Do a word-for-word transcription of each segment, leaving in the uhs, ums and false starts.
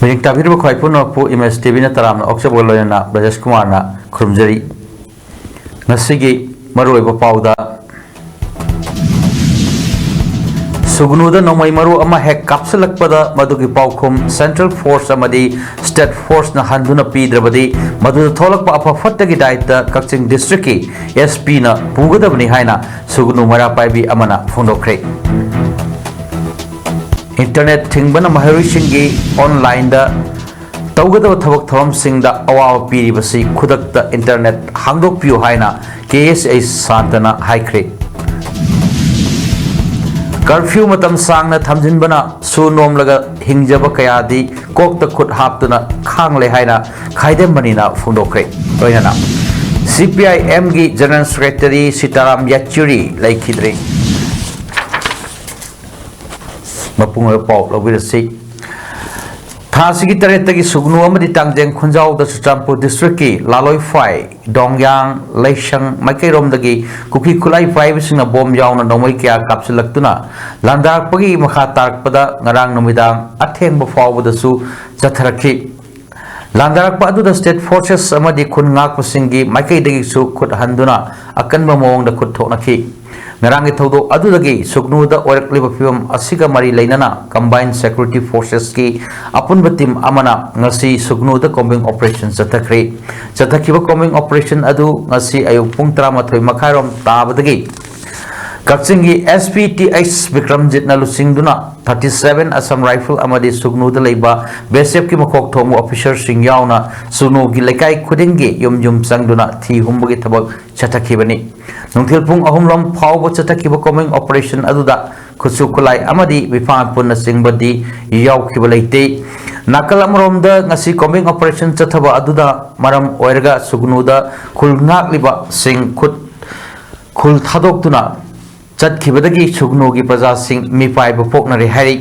ꯌꯦꯡ ꯇꯥꯕꯤꯔꯤꯕ ꯈ꯭ꯋꯥꯏ ꯄꯨꯝꯅꯃꯛꯄꯨ ꯏꯃꯦꯖ ꯇꯤꯚꯤꯅ ꯇꯔꯥꯝꯅ ꯑꯣꯛꯆꯕꯒ ꯂꯣꯏꯅꯅ ꯕ꯭ꯔꯖꯦꯁ ꯀꯨꯃꯥꯔꯅ ꯈꯨꯔꯨꯝꯖꯔꯤ꯫ ꯉꯁꯤꯒꯤ ꯃꯔꯨꯑꯣꯏꯕ ꯄꯥꯎꯗ, ꯁꯨꯒꯅꯨꯗ ꯅꯣꯡꯃꯩ ꯃꯔꯨ ꯑꯃ ꯍꯦꯛ ꯀꯥꯞꯁꯤꯜꯂꯛꯄꯗ ꯃꯗꯨꯒꯤ ꯄꯥꯎꯈꯨꯝ ꯁꯦꯟꯇ꯭ꯔꯦꯜ ꯐꯣꯔꯁ ꯑꯃꯗꯤ ꯁ꯭ꯇꯦꯠ ꯐꯣꯔꯁꯅ ꯍꯟꯗꯨꯅ ꯄꯤꯗ꯭ꯔꯕꯗꯤ ꯃꯗꯨꯗ ꯊꯣꯛꯂꯛꯄ ꯑꯐ ꯐꯠꯇꯒꯤ ꯗꯥꯏꯇ ꯀꯛꯆꯤꯡ ꯗꯤꯁꯇ꯭ꯔꯤꯛꯀꯤ ꯑꯦꯁ ꯄꯤꯅ ꯄꯨꯒꯗꯕꯅꯤ ꯍꯥꯏꯅ ꯁꯨꯒꯅꯨ ꯃꯩꯔꯥ ꯄꯥꯏꯕꯤ ꯑꯃꯅ ꯐꯣꯡꯗꯣꯛꯈ꯭ꯔꯦ꯫ ꯏꯟꯇꯔꯅꯦꯠ ꯊꯤꯡꯕꯅ ꯃꯍꯩꯔꯣꯏꯁꯤꯡꯒꯤ ꯑꯣꯟꯂꯥꯏꯟꯗ ꯇꯧꯒꯗꯕ ꯊꯕꯛ ꯊꯧꯔꯝꯁꯤꯡꯗ ꯑꯋꯥꯕ ꯄꯤꯔꯤꯕꯁꯤ ꯈꯨꯗꯛꯇ ꯏꯟꯇꯔꯅꯦꯠ ꯍꯥꯡꯗꯣꯛꯄꯤꯌꯨ ꯍꯥꯏꯅ ꯀꯦ ꯑꯦꯁ ꯑꯩꯆ ꯁꯥꯟꯇꯅ ꯍꯥꯏꯈ꯭ꯔꯦ꯫ ꯀꯔꯐ꯭ꯌꯨ ꯃꯇꯝ ꯁꯥꯡꯅ ꯊꯝꯖꯤꯟꯕꯅ ꯁꯨ ꯅꯣꯝꯂꯒ ꯍꯤꯡꯖꯕ ꯀꯌꯥꯗꯤ ꯀꯣꯛꯇ ꯈꯨꯠ ꯍꯥꯞꯇꯨꯅ ꯈꯥꯡꯂꯦ ꯍꯥꯏꯅ ꯈꯥꯏꯗꯦꯝꯕꯅꯤꯅ ꯐꯣꯡꯗꯣꯛꯈ꯭ꯔꯦ꯫ ꯂꯣꯏꯅꯅ ꯁꯤ ꯄꯤ ꯑꯥꯏ ꯑꯦꯝꯒꯤ ꯖꯦꯅꯔꯦꯜ ꯁꯦꯀ꯭ꯔꯦꯇꯔꯤ ꯁꯤꯇꯥꯔꯥꯝ ꯌꯦꯆꯨꯔꯤ ꯂꯩꯈꯤꯗ꯭ꯔꯦ꯫ ꯃꯄꯨꯡ ꯑꯣꯏꯕ ꯄꯥꯎ ꯂꯧꯕꯤꯔꯁꯤ꯫ ꯊꯥ ꯑꯁꯤꯒꯤ ꯇꯔꯦꯠꯇꯒꯤ ꯁꯨꯒꯅꯨ ꯑꯃꯗꯤ ꯇꯥꯡꯖꯦꯡ ꯈꯨꯟꯖꯥꯎꯗ ꯆꯨꯔꯆꯥꯟꯄꯨꯔ ꯗꯤꯁꯇ꯭ꯔꯤꯛꯀꯤ ꯂꯥꯂꯣꯏꯐꯥꯏ, ꯗꯣꯡꯌꯥꯡ, ꯂꯩꯁꯪ ꯃꯥꯏꯀꯩꯔꯣꯝꯗꯒꯤ ꯀꯨꯀꯤ ꯈꯨꯠꯂꯥꯏ ꯄꯥꯏꯕꯁꯤꯡꯅ ꯕꯣꯝ ꯌꯥꯎꯅ ꯅꯣꯡꯃꯩ ꯀꯌꯥ ꯀꯥꯞꯁꯤꯜꯂꯛꯇꯨꯅ ꯂꯥꯟꯗꯥꯔꯛꯄꯒꯤ ꯃꯈꯥ ꯇꯥꯔꯛꯄꯗ ꯉꯔꯥꯡ ꯅꯨꯃꯤꯗꯥꯡ ꯑꯊꯦꯡꯕ ꯐꯥꯎꯕꯗꯁꯨ ꯆꯠꯊꯔꯛꯈꯤ꯫ ꯂꯥꯟꯗꯥꯔꯛꯄ ꯑꯗꯨꯗ ꯁ꯭ꯇꯦꯠ ꯐꯣꯔꯁꯦꯁ ꯑꯃꯗꯤ ꯈꯨꯟ ꯉꯥꯛꯄꯁꯤꯡꯒꯤ ꯃꯥꯏꯀꯩꯗꯒꯤꯁꯨ ꯈꯨꯠ ꯍꯟꯗꯨꯅ ꯑꯀꯟꯕ ꯃꯑꯣꯡꯗ ꯈꯨꯠ ꯊꯣꯛꯅꯈꯤ꯫ ꯉꯔꯥꯡꯒꯤ ꯊꯧꯗꯣꯛ ꯑꯗꯨꯗꯒꯤ ꯁꯨꯒꯅꯨꯗ ꯑꯣꯏꯔꯛꯂꯤꯕ ꯐꯤꯕꯝ ꯑꯁꯤꯒ ꯃꯔꯤ ꯂꯩꯅꯅ ꯀꯝꯕꯥꯏꯟ ꯁꯦꯀ꯭ꯌꯨꯔꯤꯇꯤ ꯐꯣꯔꯁꯦꯁꯀꯤ ꯑꯄꯨꯟꯕ ꯇꯤꯝ ꯑꯃꯅ ꯉꯁꯤ ꯁꯨꯒꯅꯨꯗ ꯀꯣꯝꯕꯤꯡ ꯑꯣꯄꯔꯦꯁꯟ ꯆꯠꯊꯈ꯭ꯔꯦ꯫ ꯆꯠꯊꯈꯤꯕ ꯀꯣꯝꯕꯤꯡ ꯑꯣꯄꯔꯦꯁꯟ ꯑꯗꯨ ꯉꯁꯤ ꯑꯌꯨꯛ ꯄꯨꯡ ꯇꯔꯥꯃꯥꯊꯣꯏ ꯃꯈꯥꯏꯔꯣꯝ ꯇꯥꯕꯗꯒꯤ ꯀꯛꯆꯤꯡꯒꯤ ꯑꯦꯁ ꯄꯤ ꯇꯤ ꯑꯩꯆ ꯕꯤꯀ꯭ꯔꯝꯖꯤꯠꯅ ꯂꯨꯆꯤꯡꯗꯨꯅ ꯊꯥꯔꯇꯤ ꯁꯚꯦꯟ ꯑꯁꯥꯝ ꯔꯥꯏꯐꯜ ꯑꯃꯗꯤ ꯁꯨꯒꯅꯨꯗ ꯂꯩꯕ ꯕꯤ ꯑꯦꯁ ꯑꯦꯐꯀꯤ ꯃꯀꯣꯛ ꯊꯣꯡꯕ ꯑꯣꯐꯤꯁꯔꯁꯤꯡ ꯌꯥꯎꯅ ꯁꯨꯒꯅꯨꯒꯤ ꯂꯩꯀꯥꯏ ꯈꯨꯗꯤꯡꯒꯤ ꯌꯨꯝ ꯌꯨꯝ ꯆꯪꯗꯨꯅ ꯊꯤ ꯍꯨꯝꯕꯒꯤ ꯊꯕꯛ ꯆꯠꯊꯈꯤꯕꯅꯤ꯫ ꯅꯨꯡꯊꯤꯜ ꯄꯨꯡ ꯑꯍꯨꯝ ꯂꯣꯝ ꯐꯥꯎꯕ ꯆꯠꯊꯈꯤꯕ ꯀꯣꯝꯕꯤꯡ ꯑꯣꯄꯔꯦꯁꯟ ꯑꯗꯨꯗ ꯈꯨꯠꯁꯨ ꯈꯨꯠꯂꯥꯏ ꯑꯃꯗꯤ ꯃꯤꯄꯥꯟ ꯄꯨꯟꯅꯆꯤꯡꯕꯗꯤ ꯌꯥꯎꯈꯤꯕ ꯂꯩꯇꯦ꯫ ꯅꯥꯀꯜ ꯑꯃꯔꯣꯝꯗ ꯉꯁꯤ ꯀꯣꯝꯕꯤꯡ ꯑꯣꯄꯔꯦꯁꯟ ꯆꯠꯊꯕ ꯑꯗꯨꯗ ꯃꯔꯝ ꯑꯣꯏꯔꯒ ꯁꯨꯒꯅꯨꯗ ꯈꯨꯜ ꯉꯥꯛꯂꯤꯕꯁꯤꯡ ꯈꯨꯠ ꯈꯨꯜ ꯊꯥꯗꯣꯛꯇꯨꯅ ꯆꯠꯈꯤꯕꯗꯒꯤ ꯁꯨꯒꯅꯨꯒꯤ ꯄ꯭ꯔꯖꯥꯁꯤꯡ ꯃꯤꯄꯥꯏꯕ ꯄꯣꯛꯅꯔꯦ ꯍꯥꯏꯔꯤ꯫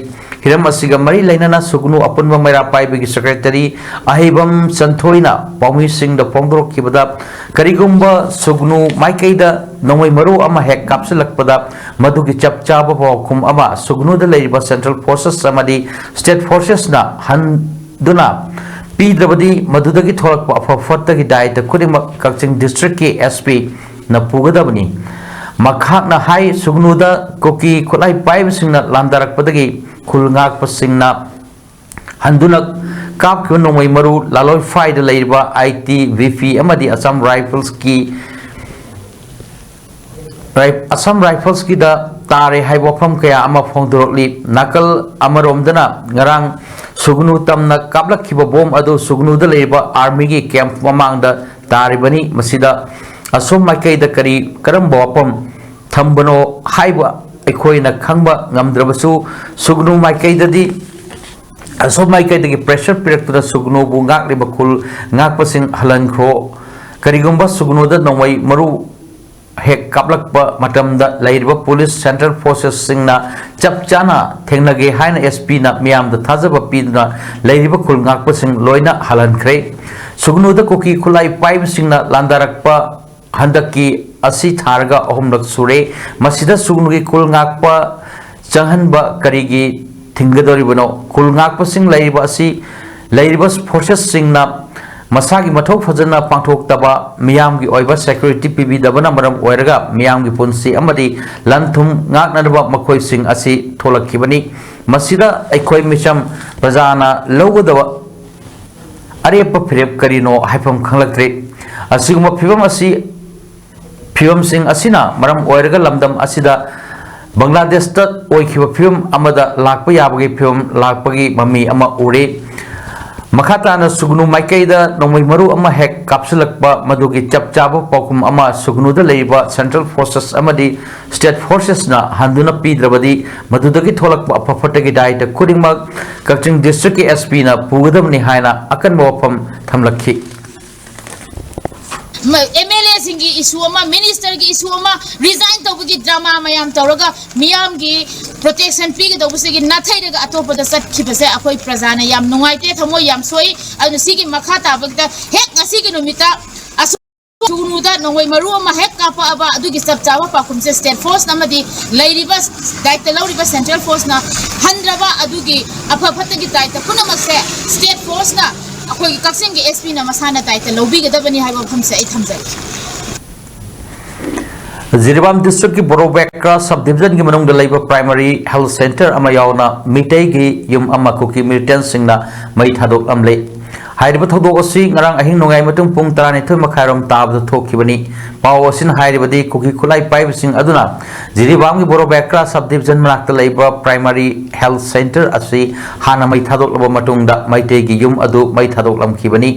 ꯍꯤꯔꯝ ꯑꯁꯤꯒ ꯃꯔꯤ ꯂꯩꯅꯅ ꯁꯨꯒꯅꯨ ꯑꯄꯨꯟꯕ ꯃꯩꯔꯥ ꯄꯥꯏꯕꯒꯤ ꯁꯦꯀ꯭ꯔꯦꯇꯔꯤ ꯑꯍꯩꯕꯝ ꯆꯟꯊꯣꯏꯅ ꯄꯥꯎꯃꯤꯁꯤꯡꯗ ꯐꯣꯡꯗꯣꯔꯛꯈꯤꯕꯗ, ꯀꯔꯤꯒꯨꯝꯕ ꯁꯨꯒꯅꯨ ꯃꯥꯏꯀꯩꯗ ꯅꯣꯡꯃꯩ ꯃꯔꯨ ꯑꯃ ꯍꯦꯛ ꯀꯥꯞꯁꯤꯜꯂꯛꯄꯗ ꯃꯗꯨꯒꯤ ꯆꯞ ꯆꯥꯕ ꯄꯥꯎꯈꯨꯝ ꯑꯃ ꯁꯨꯒꯅꯨꯗ ꯂꯩꯔꯤꯕ ꯁꯦꯟꯇ꯭ꯔꯦꯜ ꯐꯣꯔꯁꯦꯁ ꯑꯃꯗꯤ ꯁ꯭ꯇꯦꯠ ꯐꯣꯔꯁꯦꯁꯅ ꯍꯟ-, ꯗꯨꯅ ꯄꯤꯗ꯭ꯔꯕꯗꯤ ꯃꯗꯨꯗꯒꯤ ꯊꯣꯛꯂꯛꯄ ꯑꯐ ꯐꯠꯇꯒꯤ ꯗꯥꯏꯇ ꯈꯨꯗꯤꯡꯃꯛ ꯀꯛꯆꯤꯡ ꯗꯤꯁꯇ꯭ꯔꯤꯛꯀꯤ ꯑꯦꯁ ꯄꯤꯅ ꯄꯨꯒꯗꯕꯅꯤ꯫ ꯃꯍꯥꯛꯅ ꯍꯥꯏ, ꯁꯨꯒꯅꯨꯗ ꯀꯨꯀꯤ ꯈꯨꯠꯂꯥꯏ ꯄꯥꯏꯕꯁꯤꯡꯅ ꯂꯥꯟꯗꯥꯔꯛꯄꯗꯒꯤ ꯈꯨꯜ ꯉꯥꯛꯄꯁꯤꯡꯅ ꯍꯟꯗꯨꯅ ꯀꯥꯞꯈꯤꯕ ꯅꯣꯡꯃꯩ ꯃꯔꯨ ꯂꯥꯂꯣꯏꯐꯥꯏꯗ ꯂꯩꯔꯤꯕ ꯑꯥꯏ ꯇꯤ ꯕꯤ ꯄꯤ ꯑꯃꯗꯤ ꯑꯁꯥꯝ ꯔꯥꯏꯐꯜꯁꯀꯤ ꯔꯥꯏ-, ꯑꯁꯥꯝ ꯔꯥꯏꯐꯜꯁꯀꯤꯗ ꯇꯥꯔꯦ ꯍꯥꯏꯕ ꯋꯥꯐꯝ ꯀꯌꯥ ꯑꯃ ꯐꯣꯡꯗꯣꯔꯛꯂꯤ꯫ ꯅꯥꯀꯜ ꯑꯃꯔꯣꯝꯗꯅ ꯉꯔꯥꯡ ꯁꯨꯒꯅꯨ ꯇꯝꯅ ꯀꯥꯞꯂꯛꯈꯤꯕ ꯕꯣꯝ ꯑꯗꯨ ꯁꯨꯒꯅꯨꯗ ꯂꯩꯔꯤꯕ ꯑꯥꯔꯃꯤꯒꯤ ꯀꯦꯝꯞ ꯃꯃꯥꯡꯗ ꯇꯥꯔꯤꯕꯅꯤ꯫ ꯃꯁꯤꯗ ꯑꯁꯣꯝ ꯃꯥꯏꯀꯩꯗ ꯀꯔꯤ, ꯀꯔꯝꯕ ꯋꯥꯐꯝ ꯊꯝꯕꯅꯣ ꯍꯥꯏꯕ ꯑꯩꯈꯣꯏꯅ ꯈꯪꯕ ꯉꯝꯗ꯭ꯔꯕꯁꯨ, ꯁꯨꯒꯅꯨ ꯃꯥꯏꯀꯩꯗꯗꯤ, ꯑꯁꯣꯝ ꯃꯥꯏꯀꯩꯗꯒꯤ ꯄ꯭ꯔꯦꯁꯔ ꯄꯤꯔꯛꯇꯨꯅ ꯁꯨꯒꯅꯨꯕꯨ ꯉꯥꯛꯂꯤꯕ ꯈꯨꯜ ꯉꯥꯛꯄꯁꯤꯡ ꯍꯜꯍꯟꯈ꯭ꯔꯣ꯫ ꯀꯔꯤꯒꯨꯝꯕ ꯁꯨꯒꯅꯨꯗ ꯅꯣꯡꯃꯩ ꯃꯔꯨ ꯍꯦꯛ ꯀꯥꯞꯂꯛꯄ ꯃꯇꯝꯗ ꯂꯩꯔꯤꯕ ꯄꯨꯂꯤꯁ, ꯁꯦꯟꯇ꯭ꯔꯦꯜ ꯐꯣꯔꯁꯦꯁꯁꯤꯡꯅ ꯆꯞ ꯆꯥꯅ ꯊꯦꯡꯅꯒꯦ ꯍꯥꯏꯅ ꯑꯦꯁ ꯄꯤꯅ ꯃꯤꯌꯥꯝꯗ ꯊꯥꯖꯕ ꯄꯤꯗꯨꯅ ꯂꯩꯔꯤꯕ ꯈꯨꯜ ꯉꯥꯛꯄꯁꯤꯡ ꯂꯣꯏꯅ ꯍꯜꯍꯟꯈ꯭ꯔꯦ꯫ ꯁꯨꯒꯅꯨꯗ ꯀꯨꯀꯤ ꯈꯨꯠꯂꯥꯏ ꯄꯥꯏꯕꯁꯤꯡꯅ ꯂꯥꯟꯗꯥꯔꯛꯄ ꯍꯟꯗꯛꯀꯤ ꯑꯁꯤ ꯊꯥꯔꯒ ꯑꯍꯨꯝꯂꯛ ꯁꯨꯔꯦ꯫ ꯃꯁꯤꯗ ꯁꯨꯒꯅꯨꯒꯤ ꯈꯨꯜ ꯉꯥꯛꯄ ꯆꯪꯍꯟꯕ ꯀꯔꯤꯒꯤ ꯊꯤꯡꯒꯗꯧꯔꯤꯕꯅꯣ? ꯈꯨꯜ ꯉꯥꯛꯄꯁꯤꯡ ꯂꯩꯔꯤꯕ ꯑꯁꯤ, ꯂꯩꯔꯤꯕ ꯐꯣꯔꯁꯦꯁꯁꯤꯡꯅ ꯃꯁꯥꯒꯤ ꯃꯊꯧ ꯐꯖꯅ ꯄꯥꯡꯊꯣꯛꯇꯕ, ꯃꯤꯌꯥꯝꯒꯤ ꯑꯣꯏꯕ ꯁꯦꯀ꯭ꯌꯨꯔꯤꯇꯤ ꯄꯤꯕꯤꯗꯕꯅ ꯃꯔꯝ ꯑꯣꯏꯔꯒ ꯃꯤꯌꯥꯝꯒꯤ ꯄꯨꯟꯁꯤ ꯑꯃꯗꯤ ꯂꯟ ꯊꯨꯝ ꯉꯥꯛꯅꯅꯕ ꯃꯈꯣꯏꯁꯤꯡ ꯑꯁꯤ ꯊꯣꯛꯂꯛꯈꯤꯕꯅꯤ꯫ ꯃꯁꯤꯗ ꯑꯩꯈꯣꯏ ꯃꯤꯆꯝ ꯄ꯭ꯔꯖꯥꯅ ꯂꯧꯒꯗꯕ ꯑꯔꯦꯞꯄ ꯐꯤꯔꯦꯞ ꯀꯔꯤꯅꯣ ꯍꯥꯏꯐꯝ ꯈꯪꯂꯛꯇ꯭ꯔꯦ꯫ ꯑꯁꯤꯒꯨꯝꯕ ꯐꯤꯕꯝ ꯑꯁꯤ, ꯐꯤꯕꯝꯁꯤꯡ ꯑꯁꯤꯅ ꯃꯔꯝ ꯑꯣꯏꯔꯒ ꯂꯝꯗꯝ ꯑꯁꯤꯗ ꯕꯪꯒ꯭ꯂꯥꯗꯦꯁꯇ ꯑꯣꯏꯈꯤꯕ ꯐꯤꯕꯝ ꯑꯃꯗ ꯂꯥꯛꯄ ꯌꯥꯕꯒꯤ ꯐꯤꯕꯝ ꯂꯥꯛꯄꯒꯤ ꯃꯃꯤ ꯑꯃ ꯎꯔꯦ꯫ ꯃꯈꯥ ꯇꯥꯅ ꯁꯨꯒꯅꯨ ꯃꯥꯏꯀꯩꯗ ꯅꯣꯡꯃꯩ ꯃꯔꯨ ꯑꯃ ꯍꯦꯛ ꯀꯥꯞꯁꯤꯜꯂꯛꯄ, ꯃꯗꯨꯒꯤ ꯆꯞ ꯆꯥꯕ ꯄꯥꯎꯈꯨꯝ ꯑꯃ ꯁꯨꯒꯅꯨꯗ ꯂꯩꯔꯤꯕ ꯁꯦꯟꯇ꯭ꯔꯦꯜ ꯐꯣꯔꯁꯦꯁ ꯑꯃꯗꯤ ꯁ꯭ꯇꯦꯠ ꯐꯣꯔꯁꯦꯁꯅ ꯍꯟꯗꯨꯅ ꯄꯤꯗ꯭ꯔꯕꯗꯤ ꯃꯗꯨꯗꯒꯤ ꯊꯣꯛꯂꯛꯄ ꯑꯐ ꯐꯠꯇꯒꯤ ꯗꯥꯏꯇ ꯈꯨꯗꯤꯡꯃꯛ ꯀꯛꯆꯤꯡ ꯗꯤꯁꯇ꯭ꯔꯤꯛꯀꯤ ꯑꯦꯁ ꯄꯤꯅ ꯄꯨꯒꯗꯕꯅꯤ ꯍꯥꯏꯅ ꯑꯀꯟꯕ ꯋꯥꯐꯝ ꯊꯝꯂꯛꯈꯤ꯫ ꯑꯦꯝ ꯑꯦꯜ ꯑꯦꯁꯤꯡꯒꯤ ꯏꯁꯨ ꯑꯃ, ꯃꯤꯅꯤꯁꯇꯔꯒꯤ ꯏꯁꯨ ꯑꯃ, ꯔꯤꯖꯥꯏꯟ ꯇꯧꯕꯒꯤ ꯗ꯭ꯔꯃꯥ ꯃꯌꯥꯝ ꯇꯧꯔꯒ ꯃꯤꯌꯥꯝꯒꯤ ꯄ꯭ꯔꯣꯇꯦꯛꯁꯟ ꯄꯤꯒꯗꯧꯕꯁꯤꯒꯤ ꯅꯥꯊꯩꯔꯒ ꯑꯇꯣꯞꯄꯗ ꯆꯠꯈꯤꯕꯁꯦ ꯑꯩꯈꯣꯏ ꯄ꯭ꯔꯖꯥꯅ ꯌꯥꯝ ꯅꯨꯡꯉꯥꯏꯇꯦ, ꯊꯃꯣꯏ ꯌꯥꯝ ꯁꯣꯛꯏ꯫ ꯑꯗꯨꯅ ꯁꯤꯒꯤ ꯃꯈꯥ ꯇꯥꯕꯗ ꯍꯦꯛ ꯉꯁꯤꯒꯤ ꯅꯨꯃꯤꯠꯇ ꯑꯁꯨꯛ ꯆꯨꯅꯨꯗ ꯅꯣꯡꯃꯩ ꯃꯔꯨ ꯑꯃ ꯍꯦꯛ ꯀꯥꯞꯄꯛꯑꯕ ꯑꯗꯨꯒꯤ ꯆꯞ ꯆꯥꯕ ꯄꯥꯎꯈꯨꯝꯁꯦ state force ꯅ ꯑꯃꯗꯤ ꯂꯩꯔꯤꯕ ꯗꯥꯏꯇ ꯂꯧꯔꯤꯕ central force ꯅ ꯍꯟꯗ꯭ꯔꯕ ꯑꯗꯨꯒꯤ ꯑꯐ ꯐꯠꯇꯒꯤ ꯗꯥꯏꯇ ꯄꯨꯝꯅꯃꯛꯁꯦ state force ꯅ ꯑꯩꯈꯣꯏꯒꯤ ꯀꯛꯆꯤꯡꯒꯤ S P ꯅ ꯃꯁꯥꯅ ꯗꯥꯏꯇ ꯂꯧꯕꯤꯒꯗꯕꯅꯤ ꯍꯥꯏꯕ ꯋꯥꯐꯝꯁꯦ ꯑꯩ ꯊꯝꯖꯒꯦ꯫ ꯖꯤꯔꯤꯕꯥꯝ district ꯀꯤ ꯕꯣꯔꯣꯕꯦꯀ꯭ꯔꯥ sub division ꯒꯤ ꯃꯅꯨꯡꯗ ꯂꯩꯕ primary health centre ꯑꯃ ꯌꯥꯎꯅ ꯃꯤꯇꯩꯒꯤ ꯌꯨꯝ ꯑꯃ ꯀꯨꯀꯤ militant ꯁꯤꯡꯅ ꯃꯩ ꯊꯥꯗꯣꯛꯂꯝꯂꯦ꯫ ꯍꯥꯏꯔꯤꯕ ꯊꯧꯗꯣꯛ ꯑꯁꯤ ꯉꯔꯥꯡ ꯑꯍꯤꯡ ꯅꯣꯡꯌꯥꯏ ꯃꯇꯨꯡ ꯄꯨꯡ ꯇꯔꯥꯅꯤꯊꯣꯏ ꯃꯈꯥꯏꯔꯣꯝ ꯇꯥꯕꯗ ꯊꯣꯛꯈꯤꯕꯅꯤ꯫ ꯄꯥꯎ ꯑꯁꯤꯅ ꯍꯥꯏꯔꯤꯕꯗꯤ ꯀꯨꯀꯤ ꯈꯨꯠꯂꯥꯏ ꯄꯥꯏꯕꯁꯤꯡ ꯑꯗꯨꯅ ꯖꯤꯔꯤꯕꯥꯝꯒꯤ ꯕꯣꯔꯣꯕꯦꯀ꯭ꯔꯥ sub division ꯃꯅꯥꯛꯇ ꯂꯩꯕ primary health centre ꯑꯁꯤ ꯍꯥꯟꯅ ꯃꯩ ꯊꯥꯗꯣꯛꯂꯕ ꯃꯇꯨꯡꯗ ꯃꯩꯇꯩꯒꯤ ꯌꯨꯝ ꯑꯗꯨ ꯃꯩ ꯊꯥꯗꯣꯛꯂꯝꯈꯤꯕꯅꯤ꯫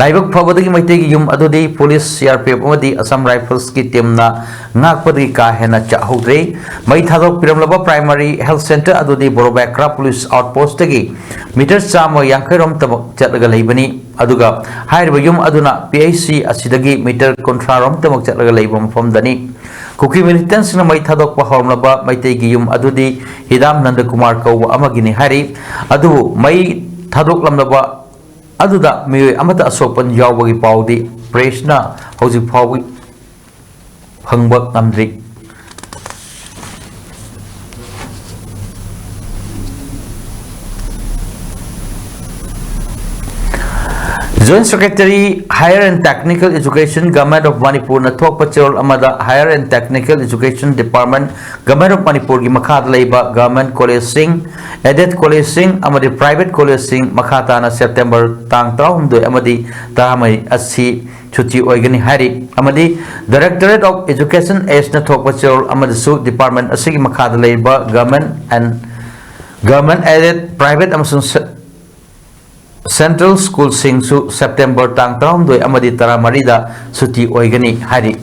ꯂꯥꯏꯕꯛ ꯐꯕꯗꯒꯤ ꯃꯩꯇꯩꯒꯤ ꯌꯨꯝ ꯑꯗꯨꯗꯤ police, C R P F ꯑꯃꯗꯤ Assam Rifles ꯀꯤ team ꯅ ꯉꯥꯛꯄꯗꯒꯤ ꯀꯥ ꯍꯦꯟꯅ ꯆꯥꯍꯧꯗ꯭ꯔꯦ꯫ ꯃꯩ ꯊꯥꯗꯣꯛꯄꯤꯔꯝꯂꯕ primary health centre ꯑꯗꯨꯗꯤ ꯕꯣꯔꯣꯕꯦꯀ꯭ꯔꯥ police outpost ꯇꯒꯤ meter ꯆꯥꯝꯃ ꯌꯥꯡꯈꯩ ꯔꯣꯝꯇꯃꯛ ꯆꯠꯂꯒ ꯂꯩꯕꯅꯤ꯫ ꯑꯗꯨꯒ ꯍꯥꯏꯔꯤꯕ ꯌꯨꯝ ꯑꯗꯨꯅ P H C ꯑꯁꯤꯗꯒꯤ meter ꯀꯨꯟꯊ꯭ꯔꯥ ꯔꯣꯝꯇꯃꯛ ꯆꯠꯂꯒ ꯂꯩꯕ ꯃꯐꯝꯗꯅꯤ꯫ ꯀꯨꯀꯤ militant ꯁꯤꯡꯅ ꯃꯩ ꯊꯥꯗꯣꯛꯄ ꯍꯧꯔꯝꯂꯕ ꯃꯩꯇꯩꯒꯤ ꯌꯨꯝ ꯑꯗꯨꯗꯤ ꯍꯤꯗꯥꯝ ꯅꯟꯗ ꯀꯨꯃꯥꯔ ꯀꯧꯕ ꯑꯃꯒꯤꯅꯤ ꯍꯥꯏꯔꯤ꯫ ꯑꯗꯨꯕꯨ ꯃꯩ ꯊꯥꯗꯣꯛꯂꯝꯂꯕ ꯑꯗꯨꯗ ꯃꯤꯑꯣꯏ ꯑꯃꯠꯇ ꯑꯁꯣꯛꯄꯟ ꯌꯥꯎꯕꯒꯤ ꯄꯥꯎꯗꯤ press ꯅ ꯍꯧꯖꯤꯛ ꯐꯥꯎꯕ ꯐꯪꯕ ꯉꯝꯗ꯭ꯔꯤ꯫ Joint Secretary, Higher and Technical Education, Government of Manipur ꯅ ꯊꯣꯛꯄ ꯆꯦꯔꯣꯜ ꯑꯃꯗ Higher and Technical Education Department, Government of Manipur ꯒꯤ ꯃꯈꯥꯗ ꯂꯩꯕ government college ꯁꯤꯡ, aided college ꯁꯤꯡ ꯑꯃꯗꯤ private college ꯁꯤꯡ ꯃꯈꯥ ꯇꯥꯅ September ꯇꯥꯡ ꯇꯔꯥꯍꯨꯝꯗꯣꯏ ꯑꯃꯗꯤ ꯇꯔꯥꯃꯔꯤ ꯑꯁꯤ ꯁꯨꯇꯤ ꯑꯣꯏꯒꯅꯤ ꯍꯥꯏꯔꯤ꯫ ꯑꯃꯗꯤ Directorate of Education Act ꯅ ꯊꯣꯛꯄ ꯆꯦꯔꯣꯜ ꯑꯃꯗꯁꯨ department ꯑꯁꯤꯒꯤ ꯃꯈꯥꯗ ꯂꯩꯔꯤꯕ government and government aided, private ꯑꯃꯁꯨꯡ central school ꯁꯤꯡꯁꯨ September ꯇꯥꯡ ꯇꯔꯥꯍꯨꯝꯗꯣꯏ ꯑꯃꯗꯤ ꯇꯔꯥꯃꯔꯤꯗ ꯁꯨꯇꯤ ꯑꯣꯏꯒꯅꯤ ꯍꯥꯏꯔꯤ꯫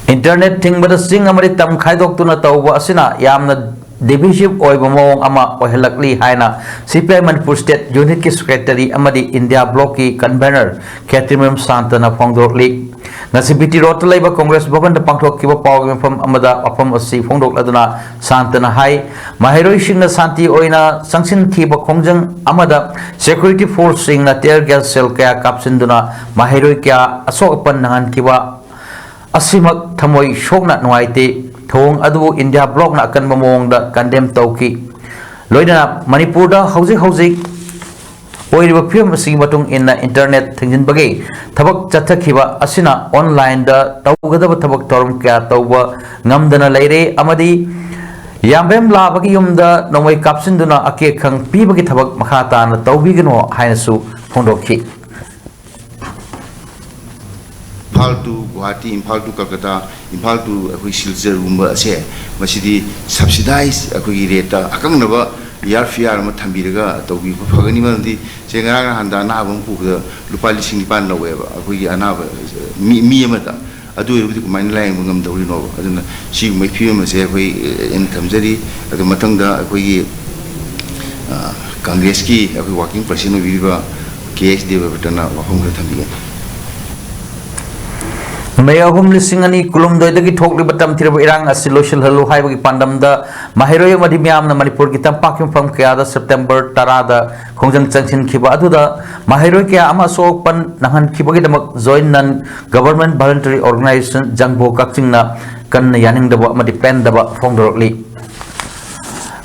Internet ꯊꯤꯡꯕꯗ ꯆꯤꯡ ꯑꯃꯗꯤ ꯇꯝ ꯈꯥꯏꯗꯣꯛꯇꯨꯅ ꯇꯧꯕ ꯑꯁꯤꯅ ꯌꯥꯝꯅ divisive ꯑꯣꯏꯕ ꯃꯑꯣꯡ ꯑꯃ ꯑꯣꯏꯍꯜꯂꯛꯂꯤ ꯍꯥꯏꯅ C P I Manipur State Unit ꯀꯤ Secretary ꯑꯃꯗꯤ India Bloc ꯀꯤ Convener ꯈꯦꯇ꯭ꯔꯤꯃꯌꯨꯝ ꯁꯥꯟꯇꯅ ꯐꯣꯡꯗꯣꯔꯛꯂꯤ꯫ ꯉꯁꯤ ꯕꯤ ꯇꯤ ꯔꯣꯗꯇ ꯂꯩꯕ ꯀꯣꯡꯒ꯭ꯔꯦꯁ ꯚꯕꯟꯗ ꯄꯥꯡꯊꯣꯛꯈꯤꯕ ꯄꯥꯎꯒꯤ ꯃꯐꯝ ꯑꯃꯗ ꯋꯥꯐꯝ ꯑꯁꯤ ꯐꯣꯡꯗꯣꯛꯂꯗꯨꯅ ꯁꯥꯟꯇꯅ ꯍꯥꯏ, ꯃꯍꯩꯔꯣꯏꯁꯤꯡꯅ ꯁꯥꯟꯇꯤ ꯑꯣꯏꯅ ꯆꯪꯁꯤꯟꯈꯤꯕ ꯈꯣꯡꯖꯪ ꯑꯃꯗ ꯁꯦꯀ꯭ꯌꯨꯔꯤꯇꯤ ꯐꯣꯔꯁꯁꯤꯡꯅ tear gas shell ꯀꯌꯥ ꯀꯥꯞꯁꯤꯟꯗꯨꯅ ꯃꯍꯩꯔꯣꯏ ꯀꯌꯥ ꯑꯁꯣꯛ ꯑꯄꯟ ꯅꯪꯍꯟꯈꯤꯕ ꯑꯁꯤꯃꯛ ꯊꯃꯣꯏ ꯁꯣꯛꯅ ꯅꯨꯡꯉꯥꯏꯇꯦ꯫ ꯊꯧꯑꯣꯡ ꯑꯗꯨꯕꯨ ꯏꯟꯗꯤꯌꯥ ꯕ꯭ꯂꯣꯛꯅ ꯑꯀꯟꯕ ꯃꯑꯣꯡꯗ condemn ꯇꯧꯈꯤ꯫ ꯂꯣꯏꯅꯅ ꯃꯅꯤꯄꯨꯔꯗ ꯍꯧꯖꯤꯛ ꯍꯧꯖꯤꯛ ꯑꯣꯏꯔꯤꯕ ꯐꯤꯕꯝ ꯑꯁꯤꯒꯤ ꯃꯇꯨꯡ ꯏꯟꯅ internet ꯊꯤꯡꯖꯤꯟꯕꯒꯤ ꯊꯕꯛ ꯆꯠꯊꯈꯤꯕ ꯑꯁꯤꯅ online ꯗ ꯇꯧꯒꯗꯕ ꯊꯕꯛ ꯊꯧꯔꯝ ꯀꯌꯥ ꯇꯧꯕ ꯉꯝꯗꯅ ꯂꯩꯔꯦ ꯑꯃꯗꯤ ꯌꯥꯝꯕꯦꯝ ꯂꯥꯕꯒꯤ ꯌꯨꯝꯗ ꯅꯣꯡꯃꯩ ꯀꯥꯞꯁꯤꯟꯗꯨꯅ ꯑꯀꯦ ꯑꯈꯪ ꯄꯤꯕꯒꯤ ꯊꯕꯛ ꯃꯈꯥ ꯇꯥꯅ ꯇꯧꯕꯤꯒꯅꯨ ꯍꯥꯏꯅꯁꯨ ꯐꯣꯡꯗꯣꯛꯈꯤ꯫ Imphal to Guwahati, Imphal to Kolkata, Imphal to ꯑꯩꯈꯣꯏ ꯁꯤꯜꯆꯔꯒꯨꯝꯕ ꯑꯁꯦ, ꯃꯁꯤꯗꯤ subsidize ꯑꯩꯈꯣꯏꯒꯤ rate ꯇ ꯑꯀꯛꯅꯕ air fare ꯑꯃ ꯊꯝꯕꯤꯔꯒ ꯇꯧꯕꯤꯕ ꯐꯒꯅꯤ꯫ ꯃꯔꯝꯗꯤ ꯁꯦ, ꯉꯔꯥꯡ ꯅꯍꯥꯟꯗ ꯑꯅꯥꯕ ꯑꯃ ꯄꯨꯕꯗ ꯂꯨꯄꯥ ꯂꯤꯁꯤꯡ ꯅꯤꯄꯥꯟ ꯂꯧꯋꯦꯕ, ꯑꯩꯈꯣꯏꯒꯤ ꯑꯅꯥꯕ ꯃꯤ, ꯃꯤ ꯑꯃꯗ꯫ ꯑꯗꯨ ꯑꯣꯏꯔꯕꯗꯤ ꯀꯃꯥꯏꯅ ꯂꯥꯌꯦꯡꯕ ꯉꯝꯗꯧꯔꯤꯅꯣꯕ? ꯑꯗꯨꯅ ꯁꯤꯒꯨꯝꯕꯒꯤ ꯐꯤꯕꯝ ꯑꯁꯦ ꯑꯩꯈꯣꯏ, ꯑ, ꯑꯩꯅ ꯊꯝꯖꯔꯤ꯫ ꯑꯗꯨ ꯃꯊꯪꯗ ꯑꯩꯈꯣꯏꯒꯤ, ꯑ, ꯀꯪꯒ꯭ꯔꯦꯁꯀꯤ ꯑꯩꯈꯣꯏ working president ꯑꯣꯏꯕꯤꯔꯤꯕ ꯀꯦ ꯑꯦꯁ ꯗꯦꯕꯕ꯭ꯔꯇꯅ ꯋꯥꯐꯝ ꯈꯔ ꯊꯝꯕꯤꯒꯅꯤ꯫ ꯃꯦ ꯑꯍꯨꯝ, ꯂꯤꯁꯤꯡ ꯑꯅꯤ ꯀꯨꯟꯍꯨꯝꯗꯣꯏꯗꯒꯤ ꯊꯣꯛꯂꯤꯕ ꯇꯝꯊꯤꯔꯕ ꯏꯔꯥꯡ ꯑꯁꯤ ꯂꯣꯏꯁꯤꯜꯍꯜꯂꯨ ꯍꯥꯏꯕꯒꯤ ꯄꯥꯟꯗꯝꯗ ꯃꯍꯩꯔꯣꯏ ꯑꯃꯗꯤ ꯃꯤꯌꯥꯝꯅ ꯃꯅꯤꯄꯨꯔꯒꯤ ꯇꯝꯄꯥꯛꯀꯤ ꯃꯐꯝ ꯀꯌꯥꯗ ꯁꯦꯞꯇꯦꯝꯕꯔ ꯇꯔꯥꯗ ꯈꯣꯡꯖꯪ ꯆꯪꯁꯤꯟꯈꯤꯕ ꯑꯗꯨꯗ ꯃꯍꯩꯔꯣꯏ ꯀꯌꯥ ꯑꯃ ꯑꯁꯣꯛ ꯑꯄꯟ ꯅꯪꯍꯟꯈꯤꯕꯒꯤꯗꯃꯛ Joint Non Government Voluntary Organisation ꯖꯪꯕꯣ ꯀꯛꯆꯤꯡꯅ ꯀꯟꯅ ꯌꯥꯅꯤꯡꯗꯕ ꯑꯃꯗꯤ ꯄꯦꯟꯗꯕ ꯐꯣꯡꯗꯣꯔꯛꯂꯤ꯫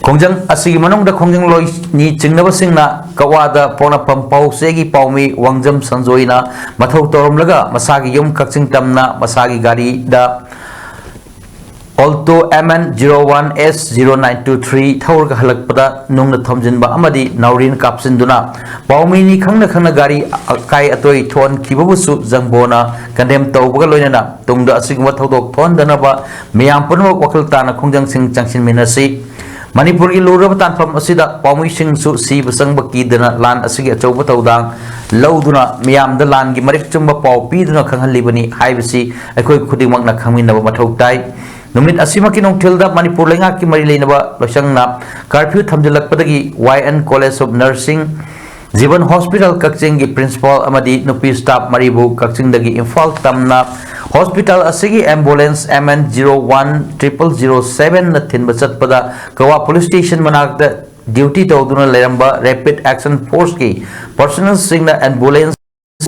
ꯈꯣꯡꯖꯪ ꯑꯁꯤꯒꯤ ꯃꯅꯨꯡꯗ ꯈꯣꯡꯖꯪꯂꯣꯏ ꯅꯤ ꯆꯤꯡꯅꯕꯁꯤꯡꯅ ꯀꯛꯋꯥꯗ ꯄꯣꯛꯅꯐꯝ ꯄꯥꯎꯆꯦꯒꯤ ꯄꯥꯎꯃꯤ ꯋꯥꯡꯖꯝ ꯁꯟꯖꯣꯏꯅ ꯃꯊꯧ ꯇꯧꯔꯝꯂꯒ ꯃꯁꯥꯒꯤ ꯌꯨꯝ ꯀꯛꯆꯤꯡ ꯇꯝꯅ ꯃꯁꯥꯒꯤ ꯒꯥꯔꯤꯗ Alto M N zero one S zero nine two three ꯊꯧꯔꯒ ꯍꯜꯂꯛꯄꯗ ꯅꯨꯡꯅ ꯊꯣꯝꯖꯤꯟꯕ ꯑꯃꯗꯤ ꯅꯥꯎꯔꯤꯅ ꯀꯥꯞꯁꯤꯟꯗꯨꯅ ꯄꯥꯎꯃꯤꯅꯤ ꯈꯪꯅ ꯈꯪꯅ ꯒꯥꯔꯤ ꯑꯀꯥꯏ ꯑꯇꯣꯏ ꯊꯣꯛꯍꯟꯈꯤꯕꯕꯨꯁꯨ ꯖꯪꯕꯣꯅ condemn ꯇꯧꯕꯒ ꯂꯣꯏꯅꯅ ꯇꯨꯡꯗ ꯑꯁꯤꯒꯨꯝꯕ ꯊꯧꯗꯣꯛ ꯊꯣꯛꯍꯟꯗꯅꯕ ꯃꯤꯌꯥꯝ ꯄꯨꯝꯅꯃꯛ ꯋꯥꯈꯜ ꯇꯥꯅ ꯈꯣꯡꯖꯪꯁꯤꯡ ꯆꯪꯁꯤꯟꯃꯤꯟꯅꯁꯤ꯫ ꯃꯅꯤꯄꯨꯔꯒꯤ ꯂꯨꯔꯕ ꯇꯥꯟꯐꯝ ꯑꯁꯤꯗ ꯄꯥꯎꯃꯤꯁꯤꯡꯁꯨ ꯁꯤꯕ ꯆꯪꯕ ꯀꯤꯗꯅ ꯂꯥꯟ ꯑꯁꯤꯒꯤ ꯑꯆꯧꯕ ꯊꯧꯗꯥꯡ ꯂꯧꯗꯨꯅ ꯃꯤꯌꯥꯝꯗ ꯂꯥꯟꯒꯤ ꯃꯔꯤꯛ ꯆꯨꯝꯕ ꯄꯥꯎ ꯄꯤꯗꯨꯅ ꯈꯪꯍꯜꯂꯤꯕꯅꯤ ꯍꯥꯏꯕꯁꯤ ꯑꯩꯈꯣꯏ ꯈꯨꯗꯤꯡꯃꯛꯅ ꯈꯪꯃꯤꯟꯅꯕ ꯃꯊꯧ ꯇꯥꯏ꯫ ꯅꯨꯃꯤꯠ ꯑꯁꯤꯃꯛꯀꯤ ꯅꯨꯡꯊꯤꯜꯗ ꯃꯅꯤꯄꯨꯔ ꯂꯩꯉꯥꯛꯀꯤ ꯃꯔꯤ ꯂꯩꯅꯕ ꯂꯣꯏꯁꯪꯅ curfew ꯊꯝꯖꯤꯜꯂꯛꯄꯗꯒꯤ Y N College of Nursing Jiban hospital ꯀꯛꯆꯤꯡꯒꯤ ꯄ꯭ꯔꯤꯟꯁꯤꯄꯥꯜ ꯑꯃꯗꯤ ꯅꯨꯄꯤ ꯁ꯭ꯇꯥꯐ ꯃꯔꯤꯕꯨ ꯀꯛꯆꯤꯡꯗꯒꯤ ꯏꯝꯐꯥꯜ ꯇꯝꯅ ꯍꯣꯁꯄꯤꯇꯥꯜ ꯑꯁꯤꯒꯤ ambulance M N zero one triple zero seven ꯅ ꯊꯤꯟꯕ ꯆꯠꯄꯗ ꯀꯋꯥ ꯄꯨꯂꯤꯁ ꯁ꯭ꯇꯦꯁꯟ ꯃꯅꯥꯛꯇ ꯗ꯭ꯌꯨꯇꯤ ꯇꯧꯗꯨꯅ ꯂꯩꯔꯝꯕ ꯔꯦꯄꯤꯗ ꯑꯦꯛꯁꯟ ꯐꯣꯔꯁꯀꯤ ꯄꯔꯁꯅꯦꯜꯁꯤꯡꯅ ꯑꯦꯝꯕꯨꯂꯦꯟꯁ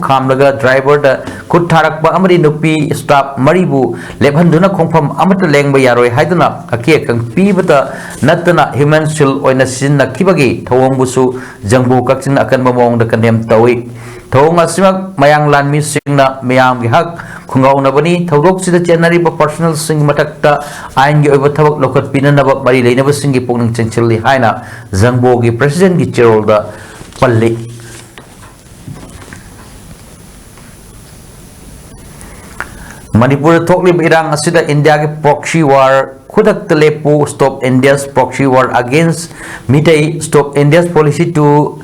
ꯈꯥꯝꯂꯒ ꯗ꯭ꯔꯥꯏꯚꯔꯗ ꯈꯨꯠ ꯊꯥꯔꯛꯄ ꯑꯃꯗꯤ ꯅꯨꯄꯤ ꯁ꯭ꯇꯥꯐ ꯃꯔꯤꯕꯨ ꯂꯦꯞꯍꯟꯗꯨꯅ ꯈꯣꯡꯐꯝ ꯑꯃꯠꯇ ꯂꯦꯡꯕ ꯌꯥꯔꯣꯏ ꯍꯥꯏꯗꯨꯅ ꯑꯀꯤ ꯑꯈꯪ ꯄꯤꯕꯇ ꯅꯠꯇꯅ ꯍ꯭ꯌꯨꯃꯦꯟ ꯁꯤꯜ ꯑꯣꯏꯅ ꯁꯤꯖꯤꯟꯅꯈꯤꯕꯒꯤ ꯊꯧꯑꯣꯡꯕꯨꯁꯨ ꯖꯪꯕꯣ ꯀꯛꯆꯤꯡꯅ ꯑꯀꯟꯕ ꯃꯑꯣꯡꯗ ꯀꯟꯗꯦꯝ ꯇꯧꯏ꯫ ꯊꯧꯑꯣꯡ ꯑꯁꯤꯃꯛ ꯃꯌꯥꯡ ꯂꯥꯟꯃꯤꯁꯤꯡꯅ ꯃꯤꯌꯥꯝꯒꯤ ꯍꯛ ꯈꯣꯡꯒꯥꯎꯅꯕꯅꯤ꯫ ꯊꯧꯗꯣꯛꯁꯤꯗ ꯆꯦꯟꯅꯔꯤꯕ ꯄꯔꯁꯅꯦꯜꯁꯤꯡꯒꯤ ꯃꯊꯛꯇ ꯑꯥꯏꯟꯒꯤ ꯑꯣꯏꯕ ꯊꯕꯛ ꯂꯧꯈꯠꯄꯤꯅꯅꯕ ꯃꯔꯤ ꯂꯩꯅꯕꯁꯤꯡꯒꯤ ꯄꯨꯛꯅꯤꯡ ꯆꯤꯡꯁꯤꯜꯂꯤ ꯍꯥꯏꯅ ꯖꯪꯕꯣꯒꯤ ꯄ꯭ꯔꯦꯁꯤꯗꯦꯟꯒꯤ ꯆꯦꯔꯣꯜꯗ ꯄꯜꯂꯤ꯫ ꯃꯅꯤꯄꯨꯔꯗ ꯊꯣꯛꯂꯤꯕ ꯏꯔꯥꯡ ꯑꯁꯤꯗ ꯏꯟꯗꯤꯌꯥꯒꯤ proxy war ꯈꯨꯗꯛꯇ ꯂꯦꯞꯄꯨ, Stop India's Proxy War Against Meitei, Stop India's Policy to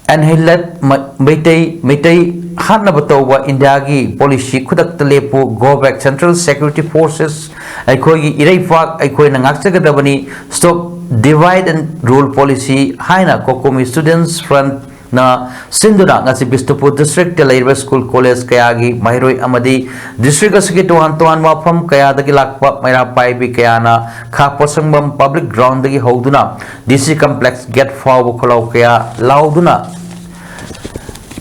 Annihilate ꯃ-, ꯃꯩꯇꯩ, ꯃꯩꯇꯩ ꯍꯥꯠꯅꯕ ꯇꯧꯕ ꯏꯟꯗꯤꯌꯥꯒꯤ ꯄꯣꯂꯤꯁꯤ ꯈꯨꯗꯛꯇ ꯂꯦꯞꯄꯨ, Go Back Central Security Forces, ꯑꯩꯈꯣꯏꯒꯤ ꯏꯔꯩꯄꯥꯛ ꯑꯩꯈꯣꯏꯅ ꯉꯥꯛꯆꯒꯗꯕꯅꯤ, Stop Divide and Rule Policy ꯍꯥꯏꯅ COCOMI Students Front ꯅ ꯁꯤꯟꯗꯨꯅ ꯉꯁꯤ ꯕꯤꯁꯅꯨꯄꯨꯔ ꯗꯤꯁꯇ꯭ꯔꯤꯛꯇ ꯂꯩꯔꯤꯕ ꯁ꯭ꯀꯨꯜ ꯀꯣꯂꯦꯖ ꯀꯌꯥꯒꯤ ꯃꯍꯩꯔꯣꯏ ꯑꯃꯗꯤ ꯗꯤꯁꯇ꯭ꯔꯤꯛ ꯑꯁꯤꯒꯤ ꯇꯣꯉꯥꯟ ꯇꯣꯉꯥꯟꯕ ꯃꯐꯝ ꯀꯌꯥꯗꯒꯤ ꯂꯥꯛꯄ ꯃꯩꯔꯥ ꯄꯥꯏꯕꯤ ꯀꯌꯥꯅ ꯈꯥ ꯄꯣꯠꯁꯪꯕꯝ ꯄꯕ꯭ꯂꯤꯛ ꯒ꯭ꯔꯥꯎꯟꯗꯒꯤ ꯍꯧꯗꯨꯅ DC complex gate ꯐꯥꯎꯕ ꯈꯣꯜꯂꯥꯎ ꯀꯌꯥ ꯂꯥꯎꯗꯨꯅ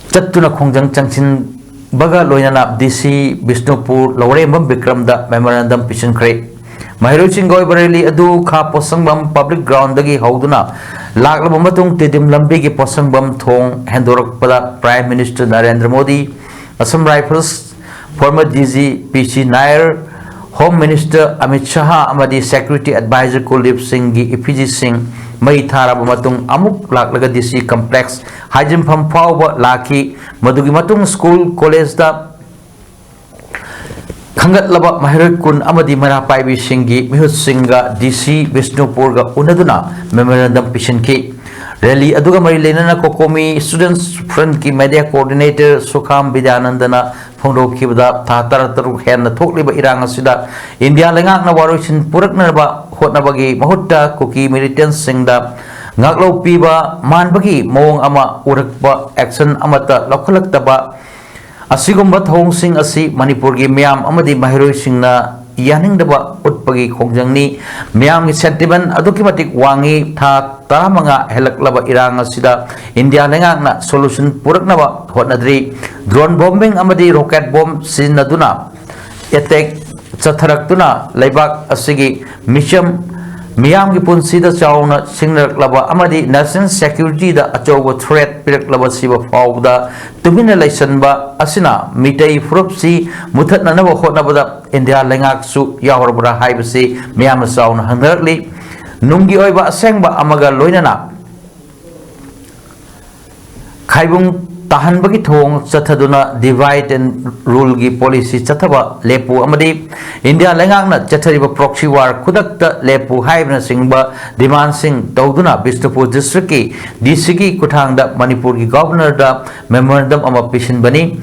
ꯆꯠꯇꯨꯅ ꯈꯣꯡꯖꯪ ꯆꯪꯁꯤꯟꯕꯒ ꯂꯣꯏꯅꯅ DC ꯕꯤꯁꯅꯨꯄꯨꯔ ꯂꯧꯔꯦꯝꯕꯝ ꯕꯤꯀ꯭ꯔꯝꯗ memorandum ꯄꯤꯁꯤꯟꯈ꯭ꯔꯦ꯫ ꯃꯍꯩꯔꯣꯏꯁꯤꯡꯒꯤ ꯑꯣꯏꯕ rally ꯑꯗꯨ ꯈꯥ ꯄꯣꯠꯁꯪꯕꯝ ꯄꯕ꯭ꯂꯤꯛ ꯒ꯭ꯔꯥꯎꯟꯗꯒꯤ ꯍꯧꯗꯨꯅ ꯂꯥꯛꯂꯕ ꯃꯇꯨꯡ ꯇꯤꯗꯤꯝ ꯂꯝꯕꯤꯒꯤ ꯄꯣꯠꯁꯪꯕꯝ ꯊꯣꯡ ꯍꯦꯟꯗꯣꯔꯛꯄꯗ Prime Minister Narendra Modi, Assam Rifles, former DG PC ꯅꯥꯌꯔ, Home Minister Amit ꯁꯍꯥ ꯑꯃꯗꯤ Security Advisor ꯀꯨꯜꯗꯤꯞ ꯁꯤꯡꯒꯤ effigyꯁꯤꯡ ꯃꯩ ꯊꯥꯔꯕ ꯃꯇꯨꯡ ꯑꯃꯨꯛ ꯂꯥꯛꯂꯒ DC complex ꯍꯥꯏꯖꯤꯟꯐꯝ ꯐꯥꯎꯕ ꯂꯥꯛꯈꯤ꯫ ꯃꯗꯨꯒꯤ ꯃꯇꯨꯡ ꯁ꯭ꯀꯨꯜ ꯀꯣꯂꯦꯖꯇ ꯈꯟꯒꯠꯂꯕ ꯃꯍꯩꯔꯣꯏ ꯀꯨꯟ ꯑꯃꯗꯤ ꯃꯩꯔꯥ ꯄꯥꯏꯕꯤꯁꯤꯡꯒꯤ ꯃꯤꯍꯨꯠꯁꯤꯡꯒ DC ꯕꯤꯁꯅꯨꯄꯨꯔꯒ ꯎꯅꯗꯨꯅ memorandum ꯄꯤꯁꯤꯟꯈꯤ꯫ Rally ꯑꯗꯨꯒ ꯃꯔꯤ ꯂꯩꯅꯅ COCOMI Students Frontꯀꯤ media coordinator ꯁꯨꯈꯥꯝ ꯕꯤꯗ꯭ꯌꯥꯅꯟꯗꯅ ꯐꯣꯡꯗꯣꯛꯈꯤꯕꯗ, ꯊꯥ ꯇꯔꯥꯇꯔꯨꯛ ꯍꯦꯟꯅ ꯊꯣꯛꯂꯤꯕ ꯏꯔꯥꯡ ꯑꯁꯤꯗ ꯏꯟꯗꯤꯌꯥ ꯂꯩꯉꯥꯛꯅ ꯋꯥꯔꯣꯏꯁꯤꯟ ꯄꯨꯔꯛꯅꯕ ꯍꯣꯠꯅꯕꯒꯤ ꯃꯍꯨꯠꯇ ꯀꯨꯀꯤ militantꯁꯤꯡꯗ ꯉꯥꯛꯂꯧ ꯄꯤꯕ ꯃꯥꯟꯕꯒꯤ ꯃꯑꯣꯡ ꯑꯃ ꯎꯔꯛꯄ, action ꯑꯃꯠꯇ ꯂꯧꯈꯠꯂꯛꯇꯕ ꯑꯁꯤꯒꯨꯝꯕ ꯊꯧꯑꯣꯡꯁꯤꯡ ꯑꯁꯤ ꯃꯅꯤꯄꯨꯔꯒꯤ ꯃꯤꯌꯥꯝ ꯑꯃꯗꯤ ꯃꯍꯩꯔꯣꯏꯁꯤꯡꯅ ꯌꯥꯅꯤꯡꯗꯕ ꯎꯠꯄꯒꯤ ꯈꯣꯡꯖꯪꯅꯤ꯫ ꯃꯤꯌꯥꯝꯒꯤ sentiment ꯑꯗꯨꯛꯀꯤ ꯃꯇꯤꯛ ꯋꯥꯡꯏ꯫ ꯊꯥ ꯇꯔꯥꯃꯉꯥ ꯍꯦꯜꯂꯛꯂꯕ ꯏꯔꯥꯡ ꯑꯁꯤꯗ ꯏꯟꯗꯤꯌꯥ ꯂꯩꯉꯥꯛꯅ solution ꯄꯨꯔꯛꯅꯕ ꯍꯣꯠꯅꯗ꯭ꯔꯤ꯫ Drone bombing ꯑꯃꯗꯤ rocket bomb ꯁꯤꯖꯤꯟꯅꯗꯨꯅ attack ꯆꯠꯊꯔꯛꯇꯨꯅ ꯂꯩꯕꯥꯛ ꯑꯁꯤꯒꯤ ꯃꯤꯆꯝ ꯃꯤꯌꯥꯝꯒꯤ ꯄꯨꯟꯁꯤꯗ ꯆꯥꯎꯅ ꯁꯤꯡꯅꯔꯛꯂꯕ ꯑꯃꯗꯤ national security ꯗ ꯑꯆꯧꯕ threat ꯄꯤꯔꯛꯂꯕ ꯁꯤꯕ ꯐꯥꯎꯕꯗ ꯇꯨꯃꯤꯟꯅ ꯂꯩꯁꯟꯕ ꯑꯁꯤꯅ ꯃꯤꯇꯩ ꯐꯨꯔꯨꯞꯁꯤ ꯃꯨꯊꯠꯅꯅꯕ ꯍꯣꯠꯅꯕꯗ ꯏꯟꯗꯤꯌꯥ ꯂꯩꯉꯥꯛꯁꯨ ꯌꯥꯎꯔꯕ꯭ꯔꯥ ꯍꯥꯏꯕꯁꯤ ꯃꯤꯌꯥꯝꯅ ꯆꯥꯎꯅ ꯍꯪꯅꯔꯛꯂꯤ꯫ ꯅꯨꯡꯒꯤ ꯑꯣꯏꯕ ꯑꯁꯦꯡꯕ ꯑꯃꯒ ꯂꯣꯏꯅꯅ ꯈꯥꯏꯕꯨꯡ ꯇꯥꯍꯟꯕꯒꯤ ꯊꯧꯑꯣꯡ ꯆꯠꯊꯗꯨꯅ divide and rule ꯒꯤ policy ꯆꯠꯊꯕ ꯂꯦꯞꯄꯨ ꯑꯃꯗꯤ ꯏꯟꯗꯤꯌꯥ ꯂꯩꯉꯥꯛꯅ ꯆꯠꯊꯔꯤꯕ proxy war ꯈꯨꯗꯛꯇ ꯂꯦꯞꯄꯨ ꯍꯥꯏꯕꯅꯆꯤꯡꯕ demand ꯁꯤꯡ ꯇꯧꯗꯨꯅ ꯕꯤꯁꯅꯨꯄꯨꯔ district ꯀꯤ D C ꯒꯤ ꯈꯨꯠꯊꯥꯡꯗ ꯃꯅꯤꯄꯨꯔꯒꯤ Governor ꯗ memorandum ꯑꯃ ꯄꯤꯁꯤꯟꯕꯅꯤ꯫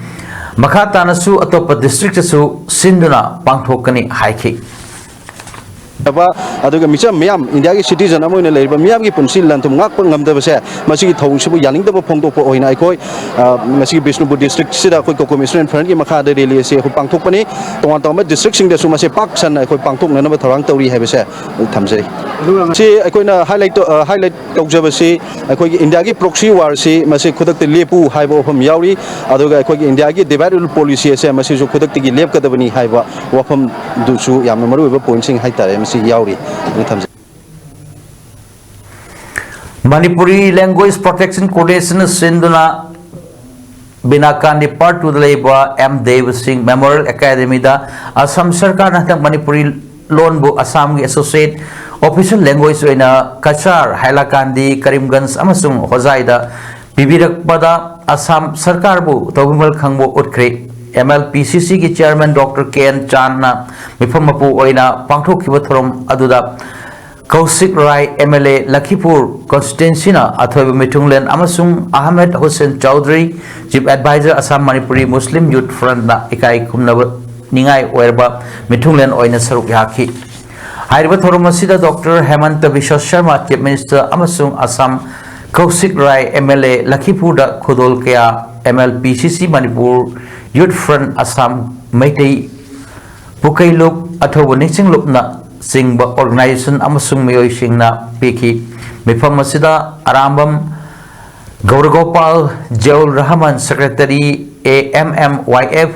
ꯃꯈꯥ ꯇꯥꯅꯁꯨ ꯑꯇꯣꯞꯄ district ꯇꯁꯨ ꯁꯤꯟꯗꯨꯅ ꯄꯥꯡꯊꯣꯛꯀꯅꯤ ꯍꯥꯏꯈꯤ꯫ ꯑꯗꯨꯒ ꯃꯤꯆꯝ ꯃꯤꯌꯥꯝ, ꯏꯟꯗꯤꯌꯥꯒꯤ citizen ꯑꯃ ꯑꯣꯏꯅ ꯂꯩꯔꯤꯕ ꯃꯤꯌꯥꯝꯒꯤ ꯄꯨꯟꯁꯤ ꯂꯟ ꯊꯨꯝ ꯉꯥꯛꯄ ꯉꯝꯗꯕꯁꯦ, ꯃꯁꯤꯒꯤ ꯊꯧꯑꯣꯡꯁꯤꯕꯨ ꯌꯥꯅꯤꯡꯗꯕ ꯐꯣꯡꯗꯣꯛꯄ ꯑꯣꯏꯅ ꯑꯩꯈꯣꯏ, ꯑ, ꯉꯁꯤꯒꯤ ꯕꯤꯁꯅꯨꯄꯨꯔ district ꯁꯤꯗ ꯑꯩꯈꯣꯏ COCOMI Student Front ꯀꯤ ꯃꯈꯥꯗ rally ꯑꯁꯤ ꯑꯩꯈꯣꯏ ꯄꯥꯡꯊꯣꯛꯄꯅꯤ꯫ ꯇꯣꯉꯥꯟ ꯇꯣꯉꯥꯟꯕ district ꯁꯤꯡꯗꯁꯨ ꯃꯁꯤ ꯄꯥꯛ ꯁꯟꯅ ꯑꯩꯈꯣꯏ ꯄꯥꯡꯊꯣꯛꯅꯅꯕ ꯊꯧꯔꯥꯡ ꯇꯧꯔꯤ ꯍꯥꯏꯕꯁꯦ ꯑꯩ ꯊꯝꯖꯔꯤ꯫ ꯁꯤ ꯑꯩꯈꯣꯏꯅ highlight ꯇꯧ-, ꯑ, highlight ꯇꯧꯖꯕꯁꯤ ꯑꯩꯈꯣꯏꯒꯤ ꯏꯟꯗꯤꯌꯥꯒꯤ proxy war ꯁꯤ ꯃꯁꯤ ꯈꯨꯗꯛꯇ ꯂꯦꯞꯄꯨ ꯍꯥꯏꯕ ꯋꯥꯐꯝ ꯌꯥꯎꯔꯤ꯫ ꯑꯗꯨꯒ ꯑꯩꯈꯣꯏꯒꯤ ꯏꯟꯗꯤꯌꯥꯒꯤ divide and rule policy ꯑꯁꯦ ꯃꯁꯤꯁꯨ ꯈꯨꯗꯛꯇꯒꯤ ꯂꯦꯞꯀꯗꯕꯅꯤ ꯍꯥꯏꯕ ꯋꯥꯐꯝꯗꯨꯁꯨ ꯌꯥꯝꯅ ꯃꯔꯨꯑꯣꯏꯕ point ꯁꯤꯡ ꯍꯥꯏꯇꯥꯔꯦ, ꯃꯁꯤ ꯌꯥꯎꯔꯤ꯫ ꯑꯗꯨ ꯊꯝꯖꯩ꯫ Manipuri Language Protection Coalition ꯅ ꯁꯤꯟꯗꯨꯅ ꯕꯤꯅꯥꯀꯥꯟꯗꯤ Part two ꯗ ꯂꯩꯕ ꯑꯦꯝ ꯗꯦꯕ ꯁꯤꯡ Memorial Academy ꯗ ꯑꯁꯥꯝ ꯁꯔꯀꯥꯔꯅ ꯍꯟꯗꯛ ꯃꯅꯤꯄꯨꯔꯤ ꯂꯣꯟꯕꯨ ꯑꯁꯥꯝꯒꯤ associate official language ꯑꯣꯏꯅ ꯀꯆꯥꯔ, ꯍꯥꯏꯂꯥꯀꯥꯟꯗꯤ, ꯀꯔꯤꯝꯒꯟꯖ ꯑꯃꯁꯨꯡ ꯍꯣꯖꯥꯏꯗ ꯄꯤꯕꯤꯔꯛꯄꯗ ꯑꯁꯥꯝ ꯁꯔꯀꯥꯔꯕꯨ ꯇꯧꯕꯤꯃꯜ ꯈꯪꯕ ꯎꯠꯈ꯭ꯔꯦ꯫ M L P C C ꯒꯤ chairman Doctor K N ꯆꯥꯟꯅ ꯃꯤꯐꯝ ꯃꯄꯨ ꯑꯣꯏꯅ ꯄꯥꯡꯊꯣꯛꯈꯤꯕ ꯊꯧꯔꯝ ꯑꯗꯨꯗ ꯀꯧꯁꯤꯛ ꯔꯥꯏ, M L A, ꯂꯈꯤꯄꯨꯔ constituency ꯅ ꯑꯊꯣꯏꯕ ꯃꯤꯊꯨꯡꯂꯦꯟ ꯑꯃꯁꯨꯡ Ahmed Hussain Chaudhry, Chief Advisor, Assam Manipuri Muslim Youth Front ꯅ ꯏꯀꯥꯏ ꯈꯨꯝꯅꯕ ꯅꯤꯡꯉꯥꯏ ꯑꯣꯏꯔꯕ ꯃꯤꯊꯨꯡꯂꯦꯟ ꯑꯣꯏꯅ ꯁꯔꯨꯛ ꯌꯥꯈꯤ꯫ ꯍꯥꯏꯔꯤꯕ ꯊꯧꯔꯝ ꯑꯁꯤꯗ doctor ꯍꯦꯃꯟꯇ Visva Sharma, Chief Minister, ꯑꯃꯁꯨꯡ ꯑꯁꯥꯝ ꯀꯧꯁꯤꯛ ꯔꯥꯏ, M L A, ꯂꯈꯤꯄꯨꯔꯗ ꯈꯨꯗꯣꯜ ꯀꯌꯥ, M L P C C Manipur, Youth Front Assam, Meitei ꯄꯨꯀꯩꯂꯨꯞ, ꯑꯊꯧꯕ ꯅꯤꯡꯁꯤꯡꯂꯨꯞꯅ ꯆꯤꯡꯕ organization ꯑꯃꯁꯨꯡ ꯃꯤꯑꯣꯏꯁꯤꯡꯅ ꯄꯤꯈꯤ꯫ ꯃꯤꯐꯝ ꯑꯁꯤꯗ Arambam Gaurgopal, Jeaul Rahman, Secretary, A M M Y F,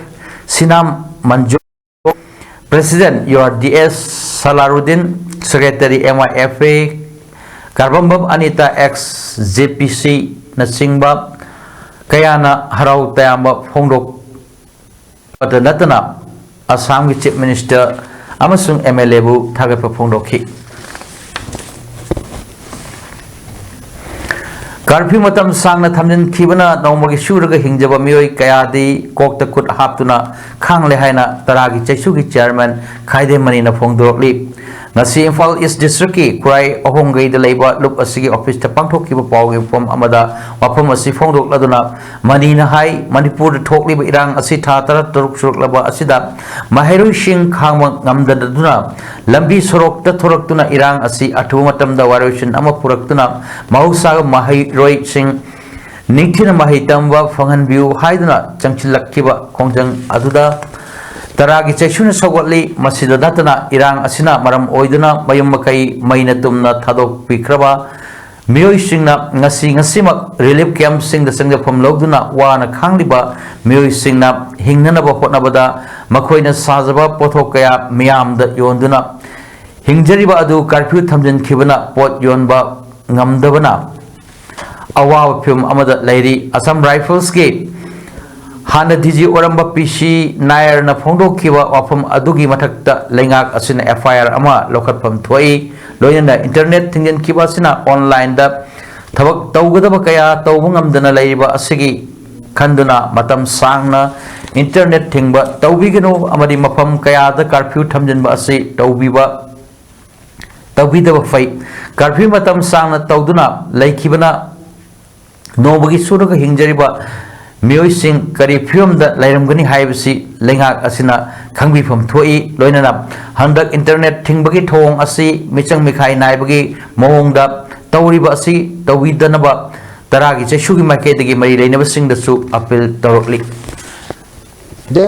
Sinam Manju, President, U R D S Salaruddin, Secretary, M Y F A, Karbambam Anita, ex J P C, ꯅꯆꯤꯡꯕ ꯀꯌꯥꯅ ꯍꯔꯥꯎ ꯇꯌꯥꯝꯕ ꯐꯣꯡꯗꯣꯛꯄꯗ ꯅꯠꯇꯅ ꯑꯁꯥꯝꯒꯤ Chief Minister ꯑꯃꯁꯨꯡ M L A ꯕꯨ ꯊꯥꯒꯠꯄ ꯐꯣꯡꯗꯣꯛꯈꯤ꯫ Curfew ꯃꯇꯝ ꯁꯥꯡꯅ ꯊꯝꯖꯤꯟꯈꯤꯕꯅ ꯅꯣꯡꯃꯒꯤ ꯁꯨꯔꯒ ꯍꯤꯡꯖꯕ ꯃꯤꯑꯣꯏ ꯀꯌꯥꯗꯤ ꯀꯣꯛꯇ ꯈꯨꯠ ꯍꯥꯞꯇꯨꯅ ꯈꯥꯡꯂꯦ ꯍꯥꯏꯅ ꯇꯔꯥꯒꯤ ꯆꯩꯁꯨꯒꯤ Chairman ꯈꯥꯏꯗꯦꯝ ꯃꯅꯤꯅ ꯐꯣꯡꯗꯣꯔꯛꯂꯤ꯫ ꯉꯁꯤ ꯏꯝꯐꯥꯜ East District ꯀꯤ ꯈꯨꯔꯥꯏ ꯑꯍꯣꯡꯒꯩꯗ ꯂꯩꯕ ꯂꯨꯞ ꯑꯁꯤꯒꯤ office ꯇ ꯄꯥꯡꯊꯣꯛꯈꯤꯕ ꯄꯥꯎꯒꯤ ꯃꯤꯐꯝ ꯑꯃꯗ ꯋꯥꯐꯝ ꯑꯁꯤ ꯐꯣꯡꯗꯣꯛꯂꯗꯨꯅ ꯃꯅꯤꯅ ꯍꯥꯏ, ꯃꯅꯤꯄꯨꯔꯗ ꯊꯣꯛꯂꯤꯕ ꯏꯔꯥꯡ ꯑꯁꯤ ꯊꯥ ꯇꯔꯥꯇꯔꯨꯛ ꯁꯨꯔꯛꯂꯕ ꯑꯁꯤꯗ ꯃꯍꯩꯔꯣꯏꯁꯤꯡ ꯈꯥꯡꯕ ꯉꯝꯗꯗꯨꯅ ꯂꯝꯕꯤ ꯁꯣꯔꯣꯛꯇ ꯊꯣꯔꯛꯇꯨꯅ ꯏꯔꯥꯡ ꯑꯁꯤ ꯑꯊꯨꯕ ꯃꯇꯝꯗ ꯋꯥꯔꯣꯏꯁꯤꯟ ꯑꯃ ꯄꯨꯔꯛꯇꯨꯅ ꯃꯍꯧꯁꯥꯒ ꯃꯍꯩꯔꯣꯏꯁꯤꯡ ꯅꯤꯡꯊꯤꯅ ꯃꯍꯩ ꯇꯝꯕ ꯐꯪꯍꯟꯕꯤꯌꯨ ꯍꯥꯏꯗꯨꯅ ꯆꯪꯁꯤꯜꯂꯛꯈꯤꯕ ꯈꯣꯡꯖꯪ ꯑꯗꯨꯗ ꯇꯔꯥꯒꯤ ꯆꯩꯁꯨꯅ ꯁꯧꯒꯠꯂꯤ꯫ ꯃꯁꯤꯗ ꯅꯠꯇꯅ ꯏꯔꯥꯡ ꯑꯁꯤꯅ ꯃꯔꯝ ꯑꯣꯏꯗꯨꯅ ꯃꯌꯨꯝ ꯃꯀꯩ ꯃꯩꯅ ꯇꯨꯝꯅ ꯊꯥꯗꯣꯛꯄꯤꯈ꯭ꯔꯕ ꯃꯤꯑꯣꯏꯁꯤꯡꯅ ꯉꯁꯤ ꯉꯁꯤꯃꯛ relief camp ꯁꯤꯡꯗ ꯆꯪꯖꯐꯝ ꯂꯧꯗꯨꯅ ꯋꯥꯅ ꯈꯥꯡꯂꯤꯕ ꯃꯤꯑꯣꯏꯁꯤꯡꯅ ꯍꯤꯡꯅꯅꯕ ꯍꯣꯠꯅꯕꯗ ꯃꯈꯣꯏꯅ ꯁꯥꯖꯕ ꯄꯣꯠꯊꯣꯛ ꯀꯌꯥ ꯃꯤꯌꯥꯝꯗ ꯌꯣꯟꯗꯨꯅ ꯍꯤꯡꯖꯔꯤꯕ ꯑꯗꯨ curfew ꯊꯝꯖꯤꯟꯈꯤꯕꯅ ꯄꯣꯠ ꯌꯣꯟꯕ ꯉꯝꯗꯕꯅ ꯑꯋꯥꯕ ꯐꯤꯚꯝ ꯑꯃꯗ ꯂꯩꯔꯤ꯫ Assam Rifles ꯀꯤ ꯍꯥꯟꯅ D G ꯑꯣꯏꯔꯝꯕ P C ꯅꯥꯌꯔꯅ ꯐꯣꯡꯗꯣꯛꯈꯤꯕ ꯋꯥꯐꯝ ꯑꯗꯨꯒꯤ ꯃꯊꯛꯇ ꯂꯩꯉꯥꯛ ꯑꯁꯤꯅ F I R ꯑꯃ ꯂꯧꯈꯠꯐꯝ ꯊꯣꯛꯏ꯫ ꯂꯣꯏꯅꯅ internet ꯊꯤꯡꯖꯤꯟꯈꯤꯕ ꯑꯁꯤꯅ online ꯗ ꯊꯕꯛ ꯇꯧꯒꯗꯕ ꯀꯌꯥ ꯇꯧꯕ ꯉꯝꯗꯅ ꯂꯩꯔꯤꯕ ꯑꯁꯤꯒꯤ ꯈꯟꯗꯨꯅ ꯃꯇꯝ ꯁꯥꯡꯅ internet ꯊꯤꯡꯕ ꯇꯧꯕꯤꯒꯅꯨ ꯑꯃꯗꯤ ꯃꯐꯝ ꯀꯌꯥꯗ curfew ꯊꯝꯖꯤꯟꯕ ꯑꯁꯤ ꯇꯧꯕꯤꯕ ꯇꯧꯕꯤꯗꯕ ꯐꯩ꯫ Curfew ꯃꯇꯝ ꯁꯥꯡꯅ ꯇꯧꯗꯨꯅ ꯂꯩꯈꯤꯕꯅ ꯅꯣꯡꯃꯒꯤ ꯁꯨꯔꯒ ꯍꯤꯡꯖꯔꯤꯕ ꯃꯤꯑꯣꯏꯁꯤꯡ ꯀꯔꯤ ꯐꯤꯕꯝꯗ ꯂꯩꯔꯝꯒꯅꯤ ꯍꯥꯏꯕꯁꯤ ꯂꯩꯉꯥꯛ ꯑꯁꯤꯅ ꯈꯪꯕꯤꯐꯝ ꯊꯣꯛꯏ꯫ ꯂꯣꯏꯅꯅ ꯍꯟꯗꯛ ꯏꯟꯇꯔꯅꯦꯠ ꯊꯤꯡꯕꯒꯤ ꯊꯧꯑꯣꯡ ꯑꯁꯤ ꯃꯤꯆꯪ ꯃꯤꯈꯥꯏ ꯅꯥꯏꯕꯒꯤ ꯃꯑꯣꯡꯗ ꯇꯧꯔꯤꯕ ꯑꯁꯤ ꯇꯧꯕꯤꯗꯅꯕ ꯇꯔꯥꯒꯤ ꯆꯩꯁꯨꯒꯤ ꯃꯥꯏꯀꯩꯗꯒꯤ ꯃꯔꯤ ꯂꯩꯅꯕꯁꯤꯡꯗꯁꯨ ꯑꯄꯤꯜ ꯇꯧꯔꯛꯂꯤ꯫ ꯗꯦ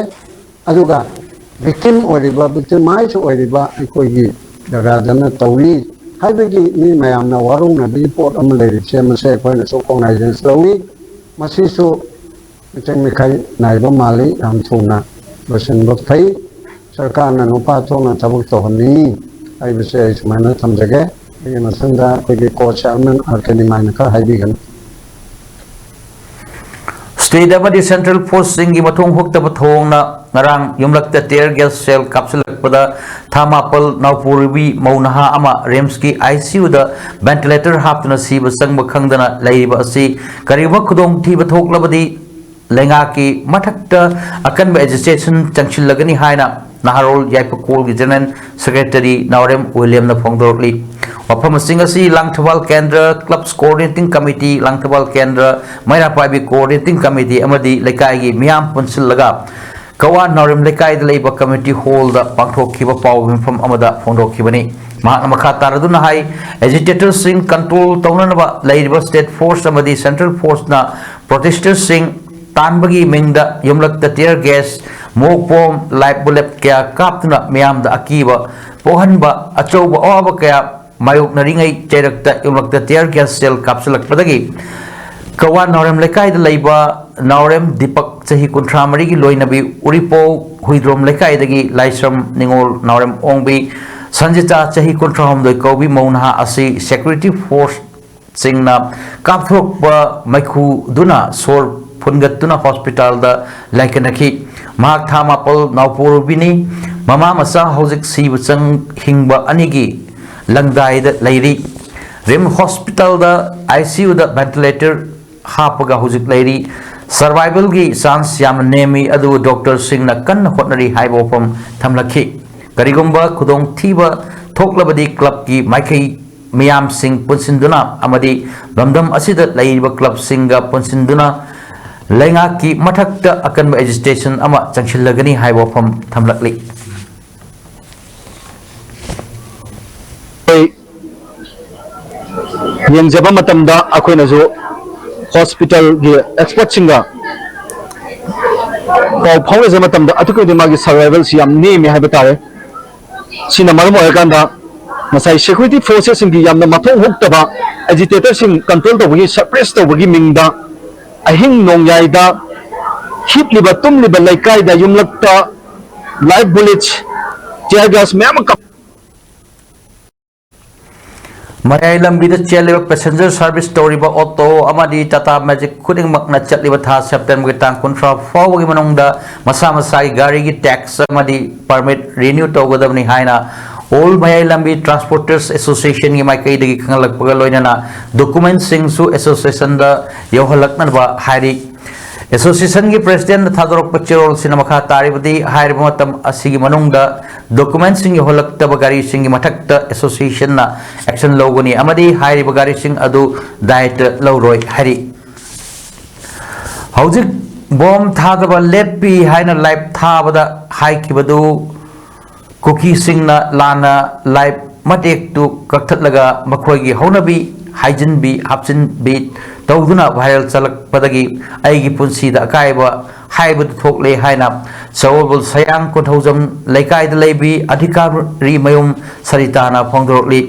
ꯑꯗꯨꯒ ꯚꯤꯛꯇꯤꯝ ꯑꯣꯏꯔꯤꯕ, ꯚꯤꯛꯇꯤꯃꯥꯏꯖ ꯑꯣꯏꯔꯤꯕ ꯑꯩꯈꯣꯏꯒꯤ ꯖꯒꯥꯗꯅ ꯇꯧꯔꯤ ꯍꯥꯏꯕꯒꯤ ꯃꯤ ꯃꯌꯥꯝꯅ ꯋꯥꯔꯧꯅꯕꯒꯤ ꯄꯣꯠ ꯑꯃ ꯂꯩꯔꯤꯕꯁꯦ, ꯃꯁꯤ ꯑꯩꯈꯣꯏꯅꯁꯨ ꯀꯣꯡꯅꯥꯏꯖꯦꯟꯁ ꯂꯧꯏ꯫ ꯃꯁꯤꯁꯨ ꯃꯤꯆꯪ ꯃꯤꯈꯥꯏ ꯅꯥꯏꯕ ꯃꯥꯜꯂꯤ꯫ ꯌꯥꯝ ꯊꯨꯅ ꯂꯣꯏꯁꯤꯟꯕ ꯐꯩ꯫ ꯁꯔꯀꯥꯔꯅ ꯅꯨꯄꯥ ꯊꯣꯛꯅ ꯊꯕꯛ ꯇꯧꯍꯟꯅꯤꯡꯏ ꯍꯥꯏꯕꯁꯦ ꯑꯩ ꯁꯨꯃꯥꯏꯅ ꯊꯝꯖꯒꯦ꯫ ꯑꯩꯒꯤ ꯃꯊꯪꯗ ꯑꯩꯈꯣꯏꯒꯤ ꯀꯣ ꯆꯤꯌꯥꯔꯃꯦꯟ ꯑꯥꯔ ꯀꯦ ꯅꯤꯃꯥꯏꯅ ꯈꯔ ꯍꯥꯏꯕꯤꯒꯅꯤ꯫ ꯁ꯭ꯇꯦꯠ ꯑꯃꯗꯤ ꯁꯦꯟꯇ꯭ꯔꯦꯜ ꯐꯣꯔꯁꯁꯤꯡꯒꯤ ꯃꯊꯣꯡ ꯍꯨꯛꯇꯕ ꯊꯧꯑꯣꯡꯅ ꯉꯔꯥꯡ ꯌꯨꯝꯂꯛꯇ ꯇꯤꯌꯔ ꯒ꯭ꯌꯥꯁ ꯁꯦꯜ ꯀꯥꯞꯁꯤꯜꯂꯛꯄꯗ ꯊꯥ ꯃꯥꯄꯜ ꯅꯥꯎꯄꯨꯔꯨꯕꯤ ꯃꯧ ꯅꯍꯥ ꯑꯃ ꯔꯤꯝꯁꯀꯤ ꯑꯥꯏ ꯁꯤ ꯌꯨꯗ ꯚꯦꯟꯇꯤꯂꯦꯇꯔ ꯍꯥꯞꯇꯨꯅ ꯁꯤꯕ ꯆꯪꯕ ꯈꯪꯗꯅ ꯂꯩꯔꯤꯕ ꯑꯁꯤ ꯀꯔꯤꯒꯨꯝꯕ ꯈꯨꯗꯣꯡꯊꯤꯕ ꯊꯣꯛꯂꯕꯗꯤ ꯂꯩꯉꯥꯛꯀꯤ ꯃꯊꯛꯇ ꯑꯀꯟꯕ ꯑꯦꯖꯤꯇꯦꯁꯟ ꯆꯪꯁꯤꯜꯂꯒꯅꯤ ꯍꯥꯏꯅ ꯅꯍꯥꯔꯣꯜ ꯌꯥꯏꯐꯀꯣꯜꯒꯤ ꯖꯦꯅꯔꯦꯜ ꯁꯦꯀ꯭ꯔꯦꯇꯔꯤ ꯅꯥꯎꯔꯦꯝ ꯋꯤꯂꯤꯌꯝꯅ ꯐꯣꯡꯗꯣꯔꯛꯂꯤ꯫ ꯋꯥꯐꯝꯁꯤꯡ ꯑꯁꯤ ꯂꯥꯡꯊꯕꯥꯜ ꯀꯦꯟꯗ꯭ꯔ ꯀ꯭ꯂꯕꯁ ꯀꯣꯑꯣꯔꯗꯤꯅꯦꯇꯤꯡ ꯀꯃꯤꯇꯤ, ꯂꯥꯡꯊꯕꯥꯜ ꯀꯦꯟꯗ꯭ꯔ ꯃꯩꯔꯥ ꯄꯥꯏꯕꯤ ꯀꯣꯑꯣꯔꯗꯤꯅꯦꯇꯤꯡ ꯀꯃꯤꯇꯤ ꯑꯃꯗꯤ ꯂꯩꯀꯥꯏꯒꯤ ꯃꯤꯌꯥꯝ ꯄꯨꯟꯁꯤꯜꯂꯒ ꯀꯋꯥ ꯅꯥꯎꯔꯦꯝ ꯂꯩꯀꯥꯏꯗ ꯂꯩꯕ ꯀꯝꯃ꯭ꯌꯨꯅꯤꯇꯤ ꯍꯣꯜꯗ ꯄꯥꯡꯊꯣꯛꯈꯤꯕ ꯄꯥꯎ ꯃꯤꯐꯝ ꯑꯃꯗ ꯐꯣꯡꯗꯣꯛꯈꯤꯕꯅꯤ꯫ ꯃꯍꯥꯛꯅ ꯃꯈꯥ ꯇꯥꯔꯗꯨꯅ ꯍꯥꯏ, ꯑꯦꯖꯤꯇꯦꯇꯔꯁꯤꯡ ꯀꯟꯇ꯭ꯔꯣꯜ ꯇꯧꯅꯅꯕ ꯂꯩꯔꯤꯕ ꯁ꯭ꯇꯦꯠ ꯐꯣꯔꯁ ꯑꯃꯗꯤ ꯁꯦꯟꯇ꯭ꯔꯦꯜ ꯐꯣꯔꯁꯅ ꯄ꯭ꯔꯣꯇꯦꯁꯇꯔꯁꯤꯡ ꯇꯥꯟꯕꯒꯤ ꯃꯤꯡꯗ ꯌꯨꯝꯂꯛꯇ ꯇꯤꯌꯔ ꯒ꯭ꯌꯥꯁ, ꯃꯣꯛ ꯕꯣꯝ, ꯂꯥꯏꯐ ꯕꯨꯂꯦꯠ ꯀꯌꯥ ꯀꯥꯞꯇꯨꯅ ꯃꯤꯌꯥꯝꯗ ꯑꯀꯤꯕ ꯄꯣꯛꯍꯟꯕ, ꯑꯆꯧꯕ ꯑꯋꯥꯕ ꯀꯌꯥ ꯃꯥꯌꯣꯛꯅꯔꯤꯉꯩ ꯆꯩꯔꯛꯇ ꯌꯨꯝꯂꯛꯇ ꯇꯤꯌꯔ ꯒ꯭ꯌꯥꯁ ꯁꯦꯜ ꯀꯥꯞꯁꯤꯜꯂꯛꯄꯗꯒꯤ ꯀꯋꯥ ꯅꯥꯎꯔꯦꯝ ꯂꯩꯀꯥꯏꯗ ꯂꯩꯕ ꯅꯥꯎꯔꯦꯝ ꯗꯤꯄꯛ, ꯆꯍꯤ ꯀꯨꯟꯊ꯭ꯔꯥ ꯃꯔꯤꯒꯤ ꯂꯣꯏꯅꯕꯤ, ꯎꯔꯤꯄꯣꯛ ꯍꯨꯏꯗ꯭ꯔꯣꯝ ꯂꯩꯀꯥꯏꯗꯒꯤ ꯂꯥꯏꯁ꯭ꯔꯝ ꯅꯤꯉꯣꯜ, ꯅꯥꯎꯔꯦꯝ ꯑꯣꯡꯕꯤ ꯁꯟꯖꯤꯇꯥ, ꯆꯍꯤ ꯀꯨꯟꯊ꯭ꯔꯥ ꯍꯨꯝꯗꯣꯏ ꯀꯧꯕꯤ ꯃꯧ ꯅꯍꯥ ꯑꯁꯤ ꯁꯦꯀ꯭ꯌꯨꯔꯤꯇꯤ ꯐꯣꯔꯁ ꯁꯤꯡꯅ ꯀꯥꯞꯊꯣꯔꯛꯄ ꯃꯩꯈꯨꯗꯨꯅ ꯁꯣꯔ ꯐꯨꯟꯒꯠꯇꯨꯅ ꯍꯣꯁꯄꯤꯇꯥꯜꯗ ꯂꯥꯏꯀꯠꯅꯈꯤ꯫ ꯃꯍꯥꯛ ꯊꯥ ꯃꯥꯄꯜ ꯅꯥꯎꯄꯣꯔꯨꯕꯤꯅꯤ꯫ ꯃꯃꯥ ꯃꯆꯥ ꯍꯧꯖꯤꯛ ꯁꯤꯕ ꯆꯪ ꯍꯤꯡꯕ ꯑꯅꯤꯒꯤ ꯂꯪꯗꯥꯏꯗ ꯂꯩꯔꯤ꯫ ꯔꯤꯝꯁ ꯍꯣꯁꯄꯤꯇꯥꯜꯗ ꯑꯥꯏ ꯁꯤ ꯌꯨꯗ ꯚꯦꯟꯇꯤꯂꯦꯇꯔ ꯍꯥꯞꯄꯒ ꯍꯧꯖꯤꯛ ꯂꯩꯔꯤ꯫ ꯁꯔꯚꯥꯏꯚꯦꯜꯒꯤ ꯆꯥꯟꯁ ꯌꯥꯝꯅ ꯅꯦꯝꯃꯤ, ꯑꯗꯨꯕꯨ ꯗꯣꯛꯇꯔꯁꯤꯡꯅ ꯀꯟꯅ ꯍꯣꯠꯅꯔꯤ ꯍꯥꯏꯕ ꯋꯥꯐꯝ ꯊꯝꯂꯛꯈꯤ꯫ ꯀꯔꯤꯒꯨꯝꯕ ꯈꯨꯗꯣꯡꯊꯤꯕ ꯊꯣꯛꯂꯕꯗꯤ ꯀ꯭ꯂꯕꯀꯤ ꯃꯥꯏꯀꯩ ꯃꯤꯌꯥꯝꯁꯤꯡ ꯄꯨꯟꯁꯤꯟꯗꯨꯅ ꯑꯃꯗꯤ ꯂꯝꯗꯝ ꯑꯁꯤꯗ ꯂꯩꯔꯤꯕ ꯀ꯭ꯂꯕꯁꯤꯡꯒ ꯄꯨꯟꯁꯤꯟꯗꯨꯅ ꯂꯩꯉꯥꯛꯀꯤ ꯃꯊꯛꯇ ꯑꯀꯟꯕ ꯑꯦꯖꯤꯇꯦꯁꯟ ꯑꯃ ꯆꯪꯁꯤꯜꯂꯒꯅꯤ ꯍꯥꯏꯕ ꯋꯥꯐꯝ ꯊꯝꯂꯛꯂꯤ꯫ ꯑꯩꯈꯣꯏ ꯌꯦꯡꯖꯕ ꯃꯇꯝꯗ ꯑꯩꯈꯣꯏꯅꯁꯨ ꯍꯣꯁꯄꯤꯇꯥꯜꯒꯤ ꯑꯦꯛꯁꯄꯔꯠꯁꯤꯡꯒ ꯄꯥꯎ ꯐꯥꯎꯅꯖꯕ ꯃꯇꯝꯗ ꯑꯗꯨꯛꯀꯤ ꯃꯇꯤꯛ ꯃꯥꯒꯤ ꯁꯔꯚꯥꯏꯚꯦꯜꯁꯤ ꯌꯥꯝ ꯅꯦꯝꯃꯦ ꯍꯥꯏꯕ ꯇꯥꯔꯦ꯫ ꯁꯤꯅ ꯃꯔꯝ ꯑꯣꯏꯔꯀꯥꯟꯗ ꯉꯁꯥꯏ ꯁꯦꯀ꯭ꯌꯨꯔꯤꯇꯤ ꯐꯣꯔꯁꯦꯁꯁꯤꯡꯒꯤ ꯌꯥꯝꯅ ꯃꯊꯧ ꯍꯨꯛꯇꯕ, ꯑꯦꯖꯤꯇꯦꯇꯔꯁꯤꯡ ꯀꯟꯇ꯭ꯔꯣꯜ ꯇꯧꯕꯒꯤ, ꯁꯄ꯭ꯔꯦꯁ ꯇꯧꯕꯒꯤ ꯃꯤꯡꯗ ꯑꯍꯤꯡ ꯅꯣꯡꯌꯥꯏꯗ ꯍꯤꯞꯂꯤꯕ ꯇꯨꯝꯂꯤꯕ ꯂꯩꯀꯥꯏꯗ ꯌꯨꯝꯂꯛꯇ ꯂꯥꯏꯐ ꯕꯨꯂꯦꯠꯁ, ꯇꯤꯌꯔ ꯒ꯭ꯌꯥꯁ ꯃꯌꯥꯝ ꯑꯃ ꯀꯥꯞ- ꯃꯌꯥꯏ ꯂꯝꯕꯤꯗ ꯆꯦꯜꯂꯤꯕ ꯄꯦꯁꯦꯟꯖꯔ ꯁꯥꯔꯚꯤꯁ ꯇꯧꯔꯤꯕ ꯑꯣꯇꯣ ꯑꯃꯗꯤ ꯇꯥꯇꯥ ꯃꯦꯖꯤꯛ ꯈꯨꯗꯤꯡꯃꯛꯅ ꯆꯠꯂꯤꯕ ꯊꯥ ꯁꯦꯞꯇꯦꯝꯕꯔꯒꯤ ꯇꯥꯡ ꯀꯨꯟꯊ꯭ꯔꯥ ꯐꯥꯎꯕꯒꯤ ꯃꯅꯨꯡꯗ ꯃꯁꯥ ꯃꯁꯥꯒꯤ ꯒꯥꯔꯤꯒꯤ ꯇꯦꯛꯁ ꯑꯃꯗꯤ ꯄꯔꯃꯤꯠ ꯔꯤꯅ꯭ꯌꯨ ꯇꯧꯒꯗꯕꯅꯤ ꯍꯥꯏꯅ ꯑꯣꯜ ꯃꯌꯥꯏ ꯂꯝꯕꯤ ꯇ꯭ꯔꯥꯟꯁꯄꯣꯔꯇꯔꯁ ꯑꯦꯁꯣꯁꯤꯌꯦꯁꯟꯒꯤ ꯃꯥꯏꯀꯩꯗꯒꯤ ꯈꯪꯍꯜꯂꯛꯄꯒ ꯂꯣꯏꯅꯅ ꯗꯣꯀꯨꯃꯦꯟꯁꯤꯡꯁꯨ ꯑꯦꯁꯣꯁꯤꯌꯦꯁꯟꯗ ꯌꯧꯍꯜꯂꯛꯅꯕ ꯍꯥꯏꯔꯤ꯫ ꯑꯦꯁꯣꯁꯤꯌꯦꯁꯟꯒꯤ ꯄ꯭ꯔꯦꯁꯤꯗꯦꯟꯠꯅ ꯊꯥꯗꯣꯔꯛꯄ ꯆꯦꯔꯣꯜꯁꯤꯅ ꯃꯈꯥ ꯇꯥꯔꯤꯕꯗꯤ, ꯍꯥꯏꯔꯤꯕ ꯃꯇꯝ ꯑꯁꯤꯒꯤ ꯃꯅꯨꯡꯗ ꯗꯣꯀꯨꯃꯦꯟꯁꯤꯡ ꯌꯧꯍꯜꯂꯛꯇꯕ ꯒꯥꯔꯤꯁꯤꯡꯒꯤ ꯃꯊꯛꯇ ꯑꯦꯁꯣꯁꯤꯌꯦꯁꯟꯅ ꯑꯦꯛꯁꯟ ꯂꯧꯒꯅꯤ ꯑꯃꯗꯤ ꯍꯥꯏꯔꯤꯕ ꯒꯥꯔꯤꯁꯤꯡ ꯑꯗꯨ ꯗꯥꯏꯠꯇ ꯂꯧꯔꯣꯏ ꯍꯥꯏꯔꯤ꯫ ꯍꯧꯖꯤꯛ ꯕꯣꯝ ꯊꯥꯗꯕ ꯂꯦꯞꯄꯤ ꯍꯥꯏꯅ ꯂꯥꯏꯞ ꯊꯥꯕꯗ ꯍꯥꯏꯈꯤꯕꯗꯨ ꯀꯨꯀꯤꯁꯤꯡꯅ ꯂꯥꯟꯅ ꯂꯥꯏꯞ ꯃꯇꯦꯛꯇꯨ ꯀꯛꯊꯠꯂꯒ ꯃꯈꯣꯏꯒꯤ ꯍꯧꯅꯕꯤ, ꯍꯥꯏꯖꯤꯟꯕꯤ, ꯍꯥꯞꯆꯤꯟꯕꯤ ꯇꯧꯗꯨꯅ ꯚꯥꯏꯔꯦꯜ ꯆꯠꯂꯛꯄꯗꯒꯤ ꯑꯩꯒꯤ ꯄꯨꯟꯁꯤꯗ ꯑꯀꯥꯏꯕ ꯍꯥꯏꯕꯗꯨ ꯊꯣꯛꯂꯦ ꯍꯥꯏꯅ ꯁꯒꯣꯜꯕꯜ ꯁꯌꯥꯡ ꯀꯣꯟꯊꯧꯖꯝ ꯂꯩꯀꯥꯏꯗ ꯂꯩꯕꯤ ꯑꯙꯤꯀꯥꯔꯤ ꯃꯌꯨꯝ ꯁꯔꯤꯇꯥꯅ ꯐꯣꯡꯗꯣꯔꯛꯂꯤ꯫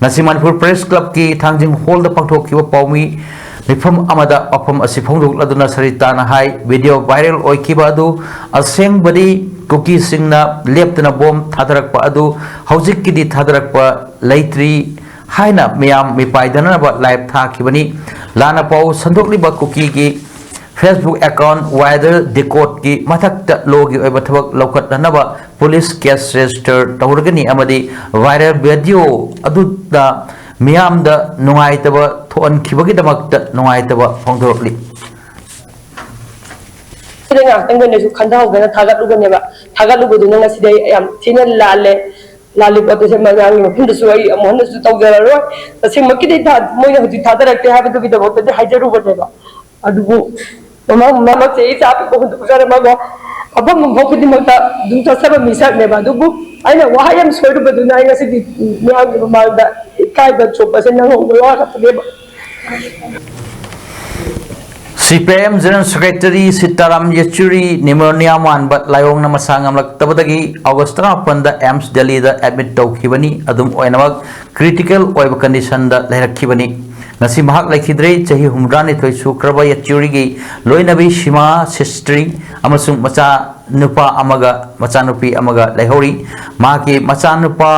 ꯉꯁꯤ ꯃꯅꯤꯄꯨꯔ ꯄ꯭ꯔꯦꯁ ꯀ꯭ꯂꯕꯀꯤ ꯊꯥꯡꯖꯤꯡ ꯍꯣꯜꯗ ꯄꯥꯡꯊꯣꯛꯈꯤꯕ ꯄꯥꯎꯃꯤ ꯃꯤꯐꯝ ꯑꯃꯗ ꯋꯥꯐꯝ ꯑꯁꯤ ꯐꯣꯡꯗꯣꯛꯂꯗꯨꯅ ꯁꯔꯤꯇꯥꯅ ꯍꯥꯏ, ꯚꯤꯗꯤꯑꯣ ꯚꯥꯏꯔꯦꯜ ꯑꯣꯏꯈꯤꯕ ꯑꯗꯨ ꯑꯁꯦꯡꯕꯗꯤ ꯀꯨꯀꯤꯁꯤꯡꯅ ꯂꯦꯞꯇꯅ ꯕꯣꯝ ꯊꯥꯗꯔꯛꯄ ꯑꯗꯨ ꯍꯧꯖꯤꯛꯀꯤꯗꯤ ꯊꯥꯗꯔꯛꯄ ꯂꯩꯇ꯭ꯔꯤ ꯍꯥꯏꯅ ꯃꯤꯌꯥꯝ ꯃꯤꯄꯥꯏꯗꯅꯅꯕ ꯂꯥꯏꯞ ꯊꯥꯈꯤꯕꯅꯤ꯫ ꯂꯥꯟꯅ ꯄꯥꯎ ꯁꯟꯗꯣꯛꯂꯤꯕ ꯀꯨꯀꯤꯒꯤ Facebook account Wider Decode ꯀꯤ ꯃꯊꯛꯇ ꯂꯣꯒꯤ ꯑꯣꯏꯕ ꯊꯕꯛ ꯂꯧꯈꯠꯅꯅꯕ ꯄꯨꯂꯤꯁ ꯀꯦꯁ ꯔꯦꯖꯤꯁꯇꯔ ꯇꯧꯔꯒꯅꯤ ꯑꯃꯗꯤ ꯚꯥꯏꯔꯦꯜ ꯚꯤꯗꯤꯑꯣ ꯑꯗꯨꯗ ꯃꯤꯌꯥꯝꯗ ꯅꯨꯡꯉꯥꯏꯇꯕ ꯊꯣꯛꯍꯟꯈꯤꯕꯒꯤꯗꯃꯛꯇ ꯅꯨꯡꯉꯥꯏꯇꯕ ꯐꯣꯡꯗꯣꯔꯛꯂꯤ꯫ ꯁꯤꯗ ꯉꯥꯏꯍꯥꯛꯇꯪ ꯑꯣꯏꯅꯁꯨ ꯈꯟꯊꯍꯧꯗꯅ ꯊꯥꯒꯠꯂꯨꯕꯅꯦꯕ꯫ ꯊꯥꯒꯠꯂꯨꯕꯗꯨꯅ ꯉꯁꯤꯗꯤ ꯑꯩ ꯌꯥꯝ ꯊꯤꯅ ꯂꯥꯜꯂꯦ꯫ ꯂꯥꯜꯂꯤ ꯄꯣꯠꯇꯨꯁꯦ ꯃꯌꯥꯝꯒꯤ ꯃꯐꯝꯗꯁꯨ ꯑꯩ ꯑꯃꯨꯛ ꯍꯟꯅꯁꯨ ꯇꯧꯖꯔꯔꯣꯏ꯫ ꯇꯁꯦꯡꯃꯛꯀꯤꯗꯤ ꯊꯥ- ꯃꯣꯏꯅ ꯍꯧꯖꯤꯛ ꯊꯥꯗꯔꯛꯇꯦ ꯍꯥꯏꯕꯗꯨꯒꯤꯗꯃꯛꯇꯗꯤ ꯍꯥꯏꯖꯔꯨꯕꯅꯦꯕ꯫ ꯑꯗꯨꯕꯨ ꯃꯃꯥ ꯃꯃꯥ ꯃꯆꯦ ꯏꯆꯥ ꯄꯤꯛꯄ ꯍꯨꯟꯗꯣꯛꯆꯔꯝꯃꯒ ꯃꯐꯝ ꯃꯐꯝ ꯈꯨꯗꯤꯡꯃꯛꯇ ꯑꯗꯨꯝ ꯆꯠꯆꯕ ꯃꯤꯁꯛꯅꯦꯕ꯫ ꯑꯗꯨꯕꯨ ꯑꯩꯅ ꯋꯥꯍꯩ ꯌꯥꯝ ꯁꯣꯏꯔꯨꯕꯗꯨꯅ ꯑꯩ ꯉꯁꯤꯗꯤ ꯃꯤꯌꯥꯝꯒꯤ ꯃꯃꯥꯡꯗ ꯏꯀꯥꯏꯕ ꯆꯣꯛꯄꯁꯦ ꯅꯪꯍꯧꯕ ꯋꯥ ꯈꯛꯇꯅꯦꯕ꯫ C P I M general secretary Sitaram Yechury pneumonia ꯃꯥꯟꯕ ꯂꯥꯏꯑꯣꯡꯅ ꯃꯁꯥ ꯉꯝꯂꯛꯇꯕꯗꯒꯤ ꯑꯣꯒꯁ ꯇꯔꯥꯃꯥꯄꯟꯗ ꯑꯦꯝꯁ ꯗꯦꯜꯂꯤꯗ ꯑꯦꯗꯃꯤꯠ ꯇꯧꯈꯤꯕꯅꯤ꯫ ꯑꯗꯨꯝ ꯑꯣꯏꯅꯃꯛ ꯀ꯭ꯔꯤꯇꯤꯀꯦꯜ ꯑꯣꯏꯕ ꯀꯟꯗꯤꯁꯟꯗ ꯂꯩꯔꯛꯈꯤꯕꯅꯤ꯫ ꯉꯁꯤ ꯃꯍꯥꯛ ꯂꯩꯈꯤꯗ꯭ꯔꯦ꯫ ꯆꯍꯤ ꯍꯨꯝꯐꯨꯇꯔꯥꯅꯤꯊꯣꯏ ꯁꯨꯈ꯭ꯔꯕ ꯌꯦꯆꯨꯔꯤꯒꯤ ꯂꯣꯏꯅꯕꯤ ꯁꯤꯃꯥ, ꯁꯤꯁꯇ꯭ꯔꯤ ꯑꯃꯁꯨꯡ ꯃꯆꯥ ꯅꯨꯄꯥ ꯑꯃꯒ ꯃꯆꯥꯅꯨꯄꯤ ꯑꯃꯒ ꯂꯩꯍꯧꯔꯤ꯫ ꯃꯍꯥꯛꯀꯤ ꯃꯆꯥꯅꯨꯄꯥ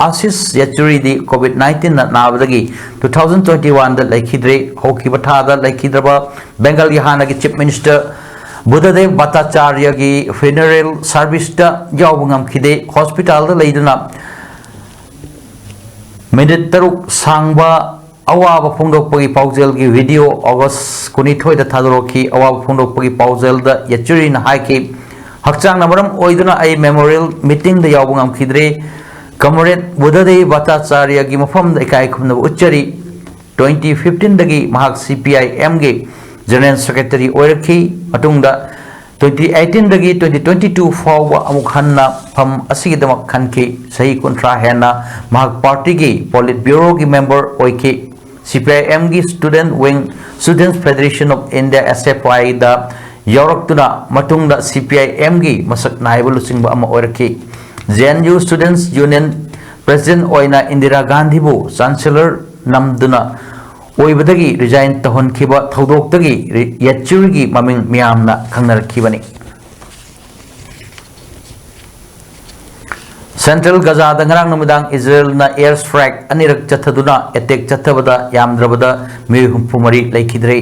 ꯑꯥꯁꯤꯁ ꯌꯦꯆꯨꯔꯤꯗꯤ ꯀꯣꯚꯤꯗ ꯅꯥꯏꯟꯇꯤꯟꯅ ꯅꯥꯕꯗꯒꯤ ꯇꯨ ꯊꯥꯎꯖꯟ ꯇ꯭ꯋꯦꯟꯇꯤ ꯋꯥꯟꯗ ꯂꯩꯈꯤꯗ꯭ꯔꯦ꯫ ꯍꯧꯈꯤꯕ ꯊꯥꯗ ꯂꯩꯈꯤꯗ꯭ꯔꯕ ꯕꯦꯡꯒꯜꯒꯤ ꯍꯥꯟꯅꯒꯤ ꯆꯤꯐ ꯃꯤꯅꯤꯁꯇꯔ ꯕꯨꯙꯗꯦꯕ ꯚꯠꯇꯥꯆꯥꯔꯌꯒꯤ ꯐ꯭ꯌꯨꯅꯔꯦꯜ ꯁꯥꯔꯚꯤꯁꯇ ꯌꯥꯎꯕ ꯉꯝꯈꯤꯗꯦ꯫ ꯍꯣꯁꯄꯤꯇꯥꯜꯗ ꯂꯩꯗꯨꯅ ꯃꯤꯅꯤꯠ ꯇꯔꯨꯛ ꯁꯥꯡꯕ ꯑꯋꯥꯕ ꯐꯣꯡꯗꯣꯛꯄꯒꯤ ꯄꯥꯎꯖꯦꯜꯒꯤ ꯚꯤꯗꯤꯑꯣ ꯑꯣꯒꯁ ꯀꯨꯟꯅꯤꯊꯣꯏꯗ ꯊꯥꯗꯣꯔꯛꯈꯤ꯫ ꯑꯋꯥꯕ ꯐꯣꯡꯗꯣꯛꯄꯒꯤ ꯄꯥꯎꯖꯦꯜꯗ ꯌꯦꯆꯨꯔꯤꯅ ꯍꯥꯏꯈꯤ, "ꯍꯛꯆꯥꯡꯅ ꯃꯔꯝ ꯑꯣꯏꯗꯨꯅ ꯑꯩ ꯃꯦꯃꯣꯔꯤꯌꯦꯜ ꯃꯤꯇꯤꯡꯗ ꯌꯥꯎꯕ ꯉꯝꯈꯤꯗ꯭ꯔꯦ꯫ ꯀꯃꯔꯦꯗ ꯕꯨꯙꯗꯦꯕ ꯚꯠꯇꯥꯆꯥꯔꯌꯒꯤ ꯃꯐꯝꯗ ꯏꯀꯥꯏ ꯈꯨꯝꯅꯕ ꯎꯠꯆꯔꯤ"꯫ ꯇ꯭ꯋꯦꯟꯇꯤ ꯐꯤꯐꯇꯤꯟꯗꯒꯤ ꯃꯍꯥꯛ ꯁꯤ ꯄꯤ ꯑꯥꯏ ꯑꯦꯝꯒꯤ ꯖꯦꯅꯔꯦꯜ ꯁꯦꯀ꯭ꯔꯦꯇꯔꯤ ꯑꯣꯏꯔꯛꯈꯤ꯫ ꯃꯇꯨꯡꯗ ꯇ꯭ꯋꯦꯟꯇꯤ ꯑꯩꯠꯇꯤꯟꯗꯒꯤ ꯇ꯭ꯋꯦꯟꯇꯤ ꯇ꯭ꯋꯦꯟꯇꯤ ꯇꯨ ꯐꯥꯎꯕ ꯑꯃꯨꯛ ꯍꯟꯅ ꯐꯝ ꯑꯁꯤꯒꯤꯗꯃꯛ ꯈꯟꯈꯤ꯫ ꯆꯍꯤ ꯀꯨꯟꯊ꯭ꯔꯥ ꯍꯦꯟꯅ ꯃꯍꯥꯛ ꯄꯥꯔꯇꯤꯒꯤ ꯄꯣꯂꯤꯠ ꯕ꯭ꯌꯨꯔꯣꯒꯤ ꯃꯦꯝꯕꯔ ꯑꯣꯏꯈꯤ꯫ ꯁꯤ ꯄꯤ ꯑꯥꯏ ꯑꯦꯝꯒꯤ student wing, Students Federation of India, S F ꯑꯥꯏꯗ ꯌꯥꯎꯔꯛꯇꯨꯅ ꯃꯇꯨꯡꯗ ꯁꯤ ꯄꯤ ꯑꯥꯏ ꯑꯦꯝꯒꯤ ꯃꯁꯛ ꯅꯥꯏꯕ ꯂꯨꯆꯤꯡꯕ ꯑꯃ ꯑꯣꯏꯔꯛꯈꯤ꯫ J N U students union president ꯑꯣꯏꯅ ꯏꯟꯗꯤꯔꯥ ꯒꯥꯟꯙꯤꯕꯨ ꯆꯥꯟꯁꯦꯂꯔ ꯅꯝꯗꯨꯅ ꯑꯣꯏꯕꯗꯒꯤ ꯔꯤꯖꯥꯏꯟ ꯇꯧꯍꯟꯈꯤꯕ ꯊꯧꯗꯣꯛꯇꯒꯤ ꯔꯤ-, ꯌꯦꯆꯨꯔꯤꯒꯤ ꯃꯃꯤꯡ ꯃꯤꯌꯥꯝꯅ ꯈꯪꯅꯔꯛꯈꯤꯕꯅꯤ꯫ ꯁꯦꯟꯇ꯭ꯔꯦꯜ ꯒꯖꯥꯗ ꯉꯔꯥꯡ ꯅꯨꯃꯤꯗꯥꯡ ꯏꯖꯔꯦꯜꯅ ꯑꯦꯌꯔ ꯁ꯭ꯇ꯭ꯔꯥꯏꯛ ꯑꯅꯤꯔꯛ ꯆꯠꯊꯗꯨꯅ ꯑꯦꯇꯦꯛ ꯆꯠꯊꯕꯗ ꯌꯥꯝꯗ꯭ꯔꯕꯗ ꯃꯤꯑꯣꯏ ꯍꯨꯝꯐꯨ ꯃꯔꯤ ꯂꯩꯈꯤꯗ꯭ꯔꯦ꯫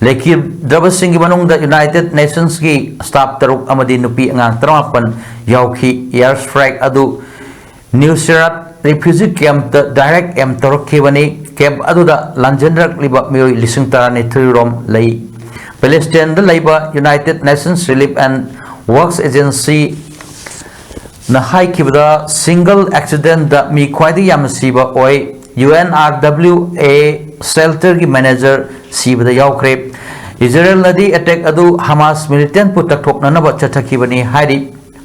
ꯂꯩꯈꯤꯗ꯭ꯔꯕꯁꯤꯡꯒꯤ ꯃꯅꯨꯡꯗ ꯌꯨꯅꯥꯏꯇꯦꯗ ꯅꯦꯁꯟꯁꯀꯤ ꯁ꯭ꯇꯥꯐ ꯇꯔꯨꯛ ꯑꯃꯗꯤ ꯅꯨꯄꯤ ꯑꯉꯥꯡ ꯇꯔꯥꯃꯥꯄꯟ ꯌꯥꯎꯈꯤ꯫ ꯑꯦꯌꯔ ꯁ꯭ꯇ꯭ꯔꯥꯏꯛ ꯑꯗꯨ ꯅ꯭ꯌꯨꯁꯤꯔꯥꯠ ꯔꯤꯐ꯭ꯌꯨꯖꯤ ꯀꯦꯝꯞꯇ ꯗꯥꯏꯔꯦꯛ ꯑꯦꯝ ꯇꯧꯔꯛꯈꯤꯕꯅꯤ꯫ ꯀꯦꯝꯞ ꯑꯗꯨꯗ ꯂꯥꯟꯖꯦꯟꯅꯔꯛꯂꯤꯕ ꯃꯤꯑꯣꯏ ꯂꯤꯁꯤꯡ ꯇꯔꯥꯅꯤꯊꯣꯏ ꯔꯣꯝ ꯂꯩ꯫ ꯄꯦꯂꯦꯁꯇꯥꯏꯟꯗ ꯂꯩꯕ united nations relief and works ꯑꯦꯖꯦꯟꯁꯤꯅ ꯍꯥꯏꯈꯤꯕꯗ, ꯁꯤꯡꯒꯜ ꯑꯦꯛꯁꯤꯗꯦꯟꯗ ꯃꯤ ꯈ꯭ꯋꯥꯏꯗꯒꯤ ꯌꯥꯝꯅ ꯁꯤꯕ ꯑꯣꯏ꯫ U N R W A ꯁꯦꯜꯇꯔꯒꯤ ꯃꯦꯅꯦꯖꯔ ꯁꯤꯕꯗ ꯌꯥꯎꯈ꯭ꯔꯦ꯫ ꯏꯖꯔꯦꯜꯅꯗꯤ ꯑꯦꯇꯦꯛ ꯑꯗꯨ ꯍꯃꯥꯁ ꯃꯤꯂꯤꯇꯦꯟꯠꯄꯨ ꯇꯛꯊꯣꯛꯅꯅꯕ ꯆꯠꯊꯈꯤꯕꯅꯤ ꯍꯥꯏꯔꯤ꯫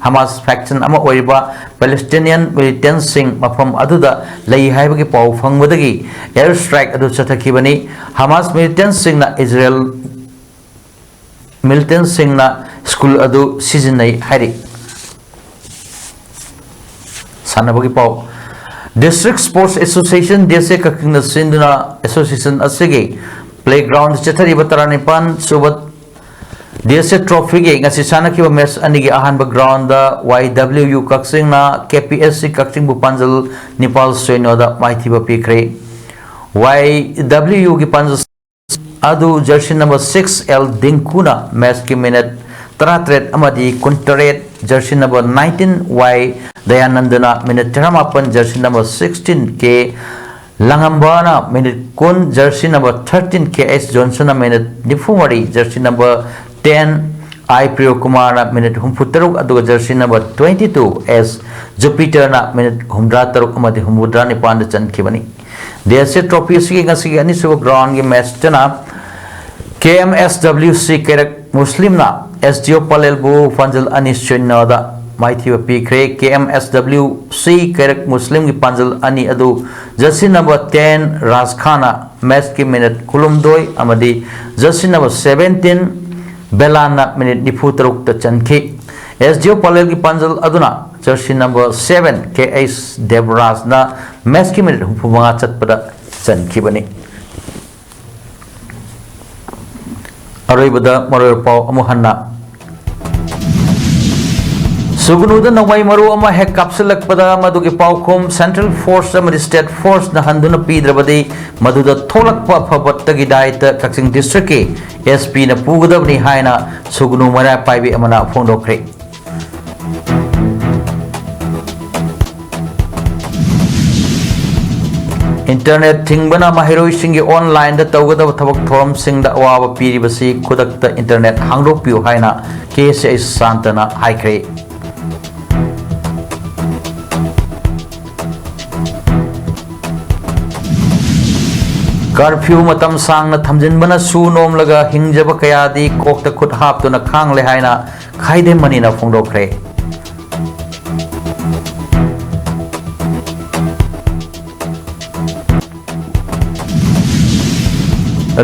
ꯍꯃꯥꯁ ꯐꯦꯛꯁꯟ ꯑꯃ ꯑꯣꯏꯔꯤꯕ ꯄꯦꯂꯦꯁꯇꯤꯅꯤꯌꯟ ꯃꯤꯂꯤꯇꯦꯟꯠꯁꯤꯡ ꯃꯐꯝ ꯑꯗꯨꯗ ꯂꯩ ꯍꯥꯏꯕꯒꯤ ꯄꯥꯎ ꯐꯪꯕꯗꯒꯤ ꯑꯦꯌꯔ ꯁ꯭ꯇ꯭ꯔꯥꯏꯛ ꯑꯗꯨ ꯆꯠꯊꯈꯤꯕꯅꯤ꯫ ꯍꯃꯥꯁ ꯃꯤꯂꯤꯇꯦꯟꯠꯁꯤꯡꯅ ꯏꯖꯔꯦꯜ ꯃꯤꯂꯤꯇꯦꯟꯠꯁꯤꯡꯅ ꯁ꯭ꯀꯨꯜ ꯑꯗꯨ ꯁꯤꯖꯤꯟꯅꯩ ꯍꯥꯏꯔꯤ꯫ ꯁꯥꯟꯅꯕꯒꯤ ꯄꯥꯎ꯫ District Sports Association, D S ꯑꯦ ꯀꯛꯆꯤꯡꯅ ꯁꯤꯟꯗꯨꯅ ꯑꯦꯁꯣꯁꯤꯌꯦꯁꯟ ꯑꯁꯤꯒꯤ ꯄ꯭ꯂꯦꯒ꯭ꯔꯥꯎꯟꯗ ꯆꯠꯊꯔꯤꯕ ꯇꯔꯥꯅꯤꯄꯥꯟ ꯁꯨꯕ ꯗꯤ ꯑꯦꯁ ꯑꯦ ꯇ꯭ꯔꯣꯐꯤꯒꯤ ꯉꯁꯤ ꯁꯥꯟꯅꯈꯤꯕ ꯃꯦꯆ ꯑꯅꯤꯒꯤ ꯑꯍꯥꯟꯕ ꯒ꯭ꯔꯥꯎꯟꯗ ꯋꯥꯏ ꯗꯕ꯭ꯂꯤꯌꯨ U ꯀꯛꯆꯤꯡꯅ K P S C ꯀꯛꯆꯤꯡꯕꯨ ꯄꯥꯟꯖꯜ ꯅꯤꯄꯥꯜ ꯁꯤꯅꯣꯗ ꯃꯥꯏꯊꯤꯕ ꯄꯤꯈ꯭ꯔꯦ꯫ ꯋꯥꯏ ꯗꯕ꯭ꯂꯤꯌꯨ ꯌꯨꯒꯤ ꯄꯥꯟꯖꯜ ꯑꯗꯨ ꯖꯔꯁꯤ ꯅꯝꯕꯔ ꯁꯤꯛꯁ ꯑꯦꯜ ꯗꯤꯡꯀꯨꯅ ꯃꯦꯆꯀꯤ ꯃꯤꯅꯠ ꯇꯔꯥꯇꯔꯦꯠ ꯑꯃꯗꯤ ꯀꯨꯟꯇꯔꯦꯠ, ꯖꯔꯁꯤ ꯅꯝꯕꯔ ꯅꯥꯏꯟꯇꯤꯟ ꯋꯥꯏ ꯗꯌꯥꯅꯟꯗꯅ ꯃꯤꯅꯠ ꯇꯔꯥꯃꯥꯄꯟ, ꯖꯔꯁꯤ ꯅꯝꯕꯔ ꯁꯤꯛꯁꯇꯤꯟ ꯀꯦ ꯂꯥꯡꯉꯝꯕꯅ ꯃꯤꯅꯤꯠ ꯀꯨꯟ, jersey number thirteen K H ꯖꯣꯟꯁꯟꯅ ꯃꯤꯅꯤꯠ ꯅꯤꯐꯨ ꯃꯔꯤ, ꯖꯔꯁꯤ ꯅꯝꯕꯔ ꯇꯦꯟ ꯑꯥꯏ ꯄ꯭ꯔꯤꯌꯣꯀꯨꯃꯥꯔꯅ ꯃꯤꯅꯤꯠ ꯍꯨꯝꯐꯨ ꯇꯔꯨꯛ, ꯑꯗꯨꯒ jersey number twenty two S ꯖꯨꯄꯤꯇꯔꯅ ꯃꯤꯅꯤꯠ ꯍꯨꯝꯗ꯭ꯔꯥ ꯇꯔꯨꯛ ꯑꯃꯗꯤ ꯍꯨꯝꯐꯨꯇꯔꯥ ꯅꯤꯄꯥꯟꯗ ꯆꯟꯈꯤꯕꯅꯤ꯫ ꯗꯤ ꯑꯦꯁ ꯑꯦ ꯇ꯭ꯔꯣꯐꯤ ꯑꯁꯤꯒꯤ ꯉꯁꯤꯒꯤ ꯑꯅꯤꯁꯨꯕ ꯒ꯭ꯔꯥꯎꯟꯒꯤ ꯃꯦꯆꯇꯅ ꯀꯦ ꯑꯦꯝ ꯑꯦꯁ ꯗꯕ꯭ꯂꯤꯌꯨ ꯁꯤ ꯀꯩꯔꯛ ꯃꯨꯁꯂꯤꯝꯅ ꯑꯦꯁ ꯗꯤ ꯑꯣ ꯄꯂꯦꯜꯕꯨ ꯄꯥꯟꯖꯜ ꯑꯅꯤ ꯁꯤꯅꯣꯗ ꯃꯥꯏꯊꯤꯕ ꯄꯤꯈ꯭ꯔꯦ꯫ ꯀꯦ ꯑꯦꯝ ꯑꯦꯁ ꯗꯕ꯭ꯂꯤꯌꯨ ꯁꯤ ꯀꯩꯔꯛ ꯃꯨꯁꯂꯤꯝꯒꯤ ꯄꯥꯟꯖꯜ ꯑꯅꯤ ꯑꯗꯨ ꯖꯔꯁꯤ ꯅꯝꯕꯔ ꯇꯦꯟ ꯔꯥꯖ ꯈꯥꯟꯅ ꯃꯦꯆꯀꯤ ꯃꯤꯅꯤꯠ ꯀꯨꯟꯍꯨꯝꯗꯣꯏ ꯑꯃꯗꯤ ꯖꯔꯁꯤ ꯅꯝꯕꯔ ꯁꯚꯦꯟꯇꯤꯟ ꯕꯦꯂꯥꯟꯅ ꯃꯤꯅꯤꯠ ꯅꯤꯐꯨ ꯇꯔꯨꯛꯇ ꯆꯟꯈꯤ꯫ ꯑꯦꯁ ꯗꯤ ꯑꯣ ꯄꯂꯦꯜꯒꯤ ꯄꯥꯟꯖꯜ ꯑꯗꯨꯅ ꯖꯔꯁꯤ ꯅꯝꯕꯔ ꯁꯚꯦꯟ ꯀꯦ ꯑꯩꯆ ꯗꯦꯕꯔꯥꯖꯅ ꯃꯦꯆꯀꯤ ꯃꯤꯅꯤꯠ ꯍꯨꯝꯐꯨ ꯃꯉꯥ ꯆꯠꯄꯗ ꯆꯟꯈꯤꯕꯅꯤ꯫ ꯑꯔꯣꯏꯕꯗ ꯃꯔꯨꯑꯣꯏꯕ ꯄꯥꯎ ꯑꯃꯨꯛ ꯍꯟꯅ꯫ ꯁꯨꯒꯅꯨꯗ ꯅꯣꯡꯃꯩ ꯃꯔꯨ ꯑꯃ ꯍꯦꯛ ꯀꯥꯞꯁꯤꯜꯂꯛꯄꯗ ꯃꯗꯨꯒꯤ ꯄꯥꯎꯈꯨꯝ ꯁꯦꯟꯇ꯭ꯔꯦꯜ ꯐꯣꯔꯁ ꯑꯃꯗꯤ ꯁ꯭ꯇꯦꯠ ꯐꯣꯔꯁꯅ ꯍꯟꯗꯨꯅ ꯄꯤꯗ꯭ꯔꯕꯗꯤ ꯃꯗꯨꯗ ꯊꯣꯛꯂꯛꯄ ꯑꯐꯕꯇꯒꯤ ꯗꯥꯏꯇ ꯀꯛꯆꯤꯡ ꯗꯤꯁꯇ꯭ꯔꯤꯛꯀꯤ ꯑꯦꯁ ꯄꯤꯅ ꯄꯨꯒꯗꯕꯅꯤ ꯍꯥꯏꯅ ꯁꯨꯒꯅꯨ ꯃꯩꯔꯥ ꯄꯥꯏꯕꯤ ꯑꯃꯅ ꯐꯣꯡꯗꯣꯛꯈ꯭ꯔꯦ꯫ ꯏꯟꯇꯔꯅꯦꯠ ꯊꯤꯡꯕꯅ ꯃꯍꯩꯔꯣꯏꯁꯤꯡꯒꯤ ꯑꯣꯟꯂꯥꯏꯟꯗ ꯇꯧꯒꯗꯕ ꯊꯕꯛ ꯊꯧꯔꯝꯁꯤꯡꯗ ꯑꯋꯥꯕ ꯄꯤꯔꯤꯕꯁꯤ ꯈꯨꯗꯛꯇ ꯏꯟꯇꯔꯅꯦꯠ ꯍꯥꯡꯗꯣꯛꯄꯤꯌꯨ ꯍꯥꯏꯅ ꯀꯦ ꯑꯦꯁ ꯑꯦ ꯁꯥꯟꯇꯅ ꯍꯥꯏꯈ꯭ꯔꯦ꯫ ꯀꯥꯔꯐ꯭ꯌꯨ ꯃꯇꯝ ꯁꯥꯡꯅ ꯊꯝꯖꯤꯟꯕꯅ ꯁꯨ ꯅꯣꯝꯂꯒ ꯍꯤꯡꯖꯕ ꯀꯌꯥꯗꯤ ꯀꯣꯛꯇ ꯈꯨꯠ ꯍꯥꯞꯇꯨꯅ ꯈꯥꯡꯂꯦ ꯍꯥꯏꯅ ꯈꯥꯏꯗꯦꯝ ꯃꯅꯤꯅ ꯐꯣꯡꯗꯣꯛꯈ꯭ꯔꯦ꯫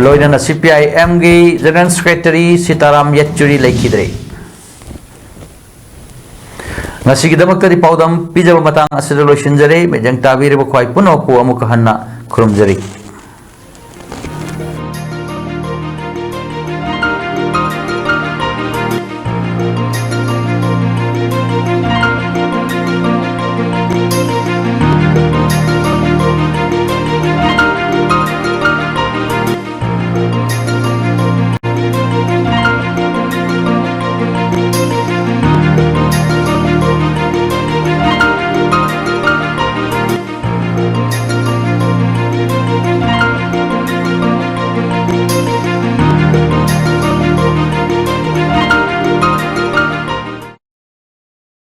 ꯂꯣꯏꯅꯅ ꯁꯤ ꯄꯤ ꯑꯥꯏ ꯑꯦꯝꯒꯤ ꯖꯦꯅꯔꯦꯜ ꯁꯦꯀ꯭ꯔꯦꯇꯔꯤ ꯁꯤꯇꯥꯔꯥꯝ ꯌꯦꯆꯨꯔꯤ ꯂꯩꯈꯤꯗ꯭ꯔꯦ꯫ ꯉꯁꯤꯒꯤꯗꯃꯛꯇꯗꯤ ꯄꯥꯎꯗꯝ ꯄꯤꯖꯕ ꯃꯇꯥꯡ ꯑꯁꯤꯗ ꯂꯣꯏꯁꯤꯟꯖꯔꯦ꯫ ꯃꯤꯠꯌꯦꯡ ꯇꯥꯕꯤꯔꯤꯕ ꯈ꯭ꯋꯥꯏ ꯄꯨꯝꯅꯃꯛꯄꯨ ꯑꯃꯨꯛꯀ ꯍꯟꯅ ꯈꯨꯔꯨꯝꯖꯔꯤ꯫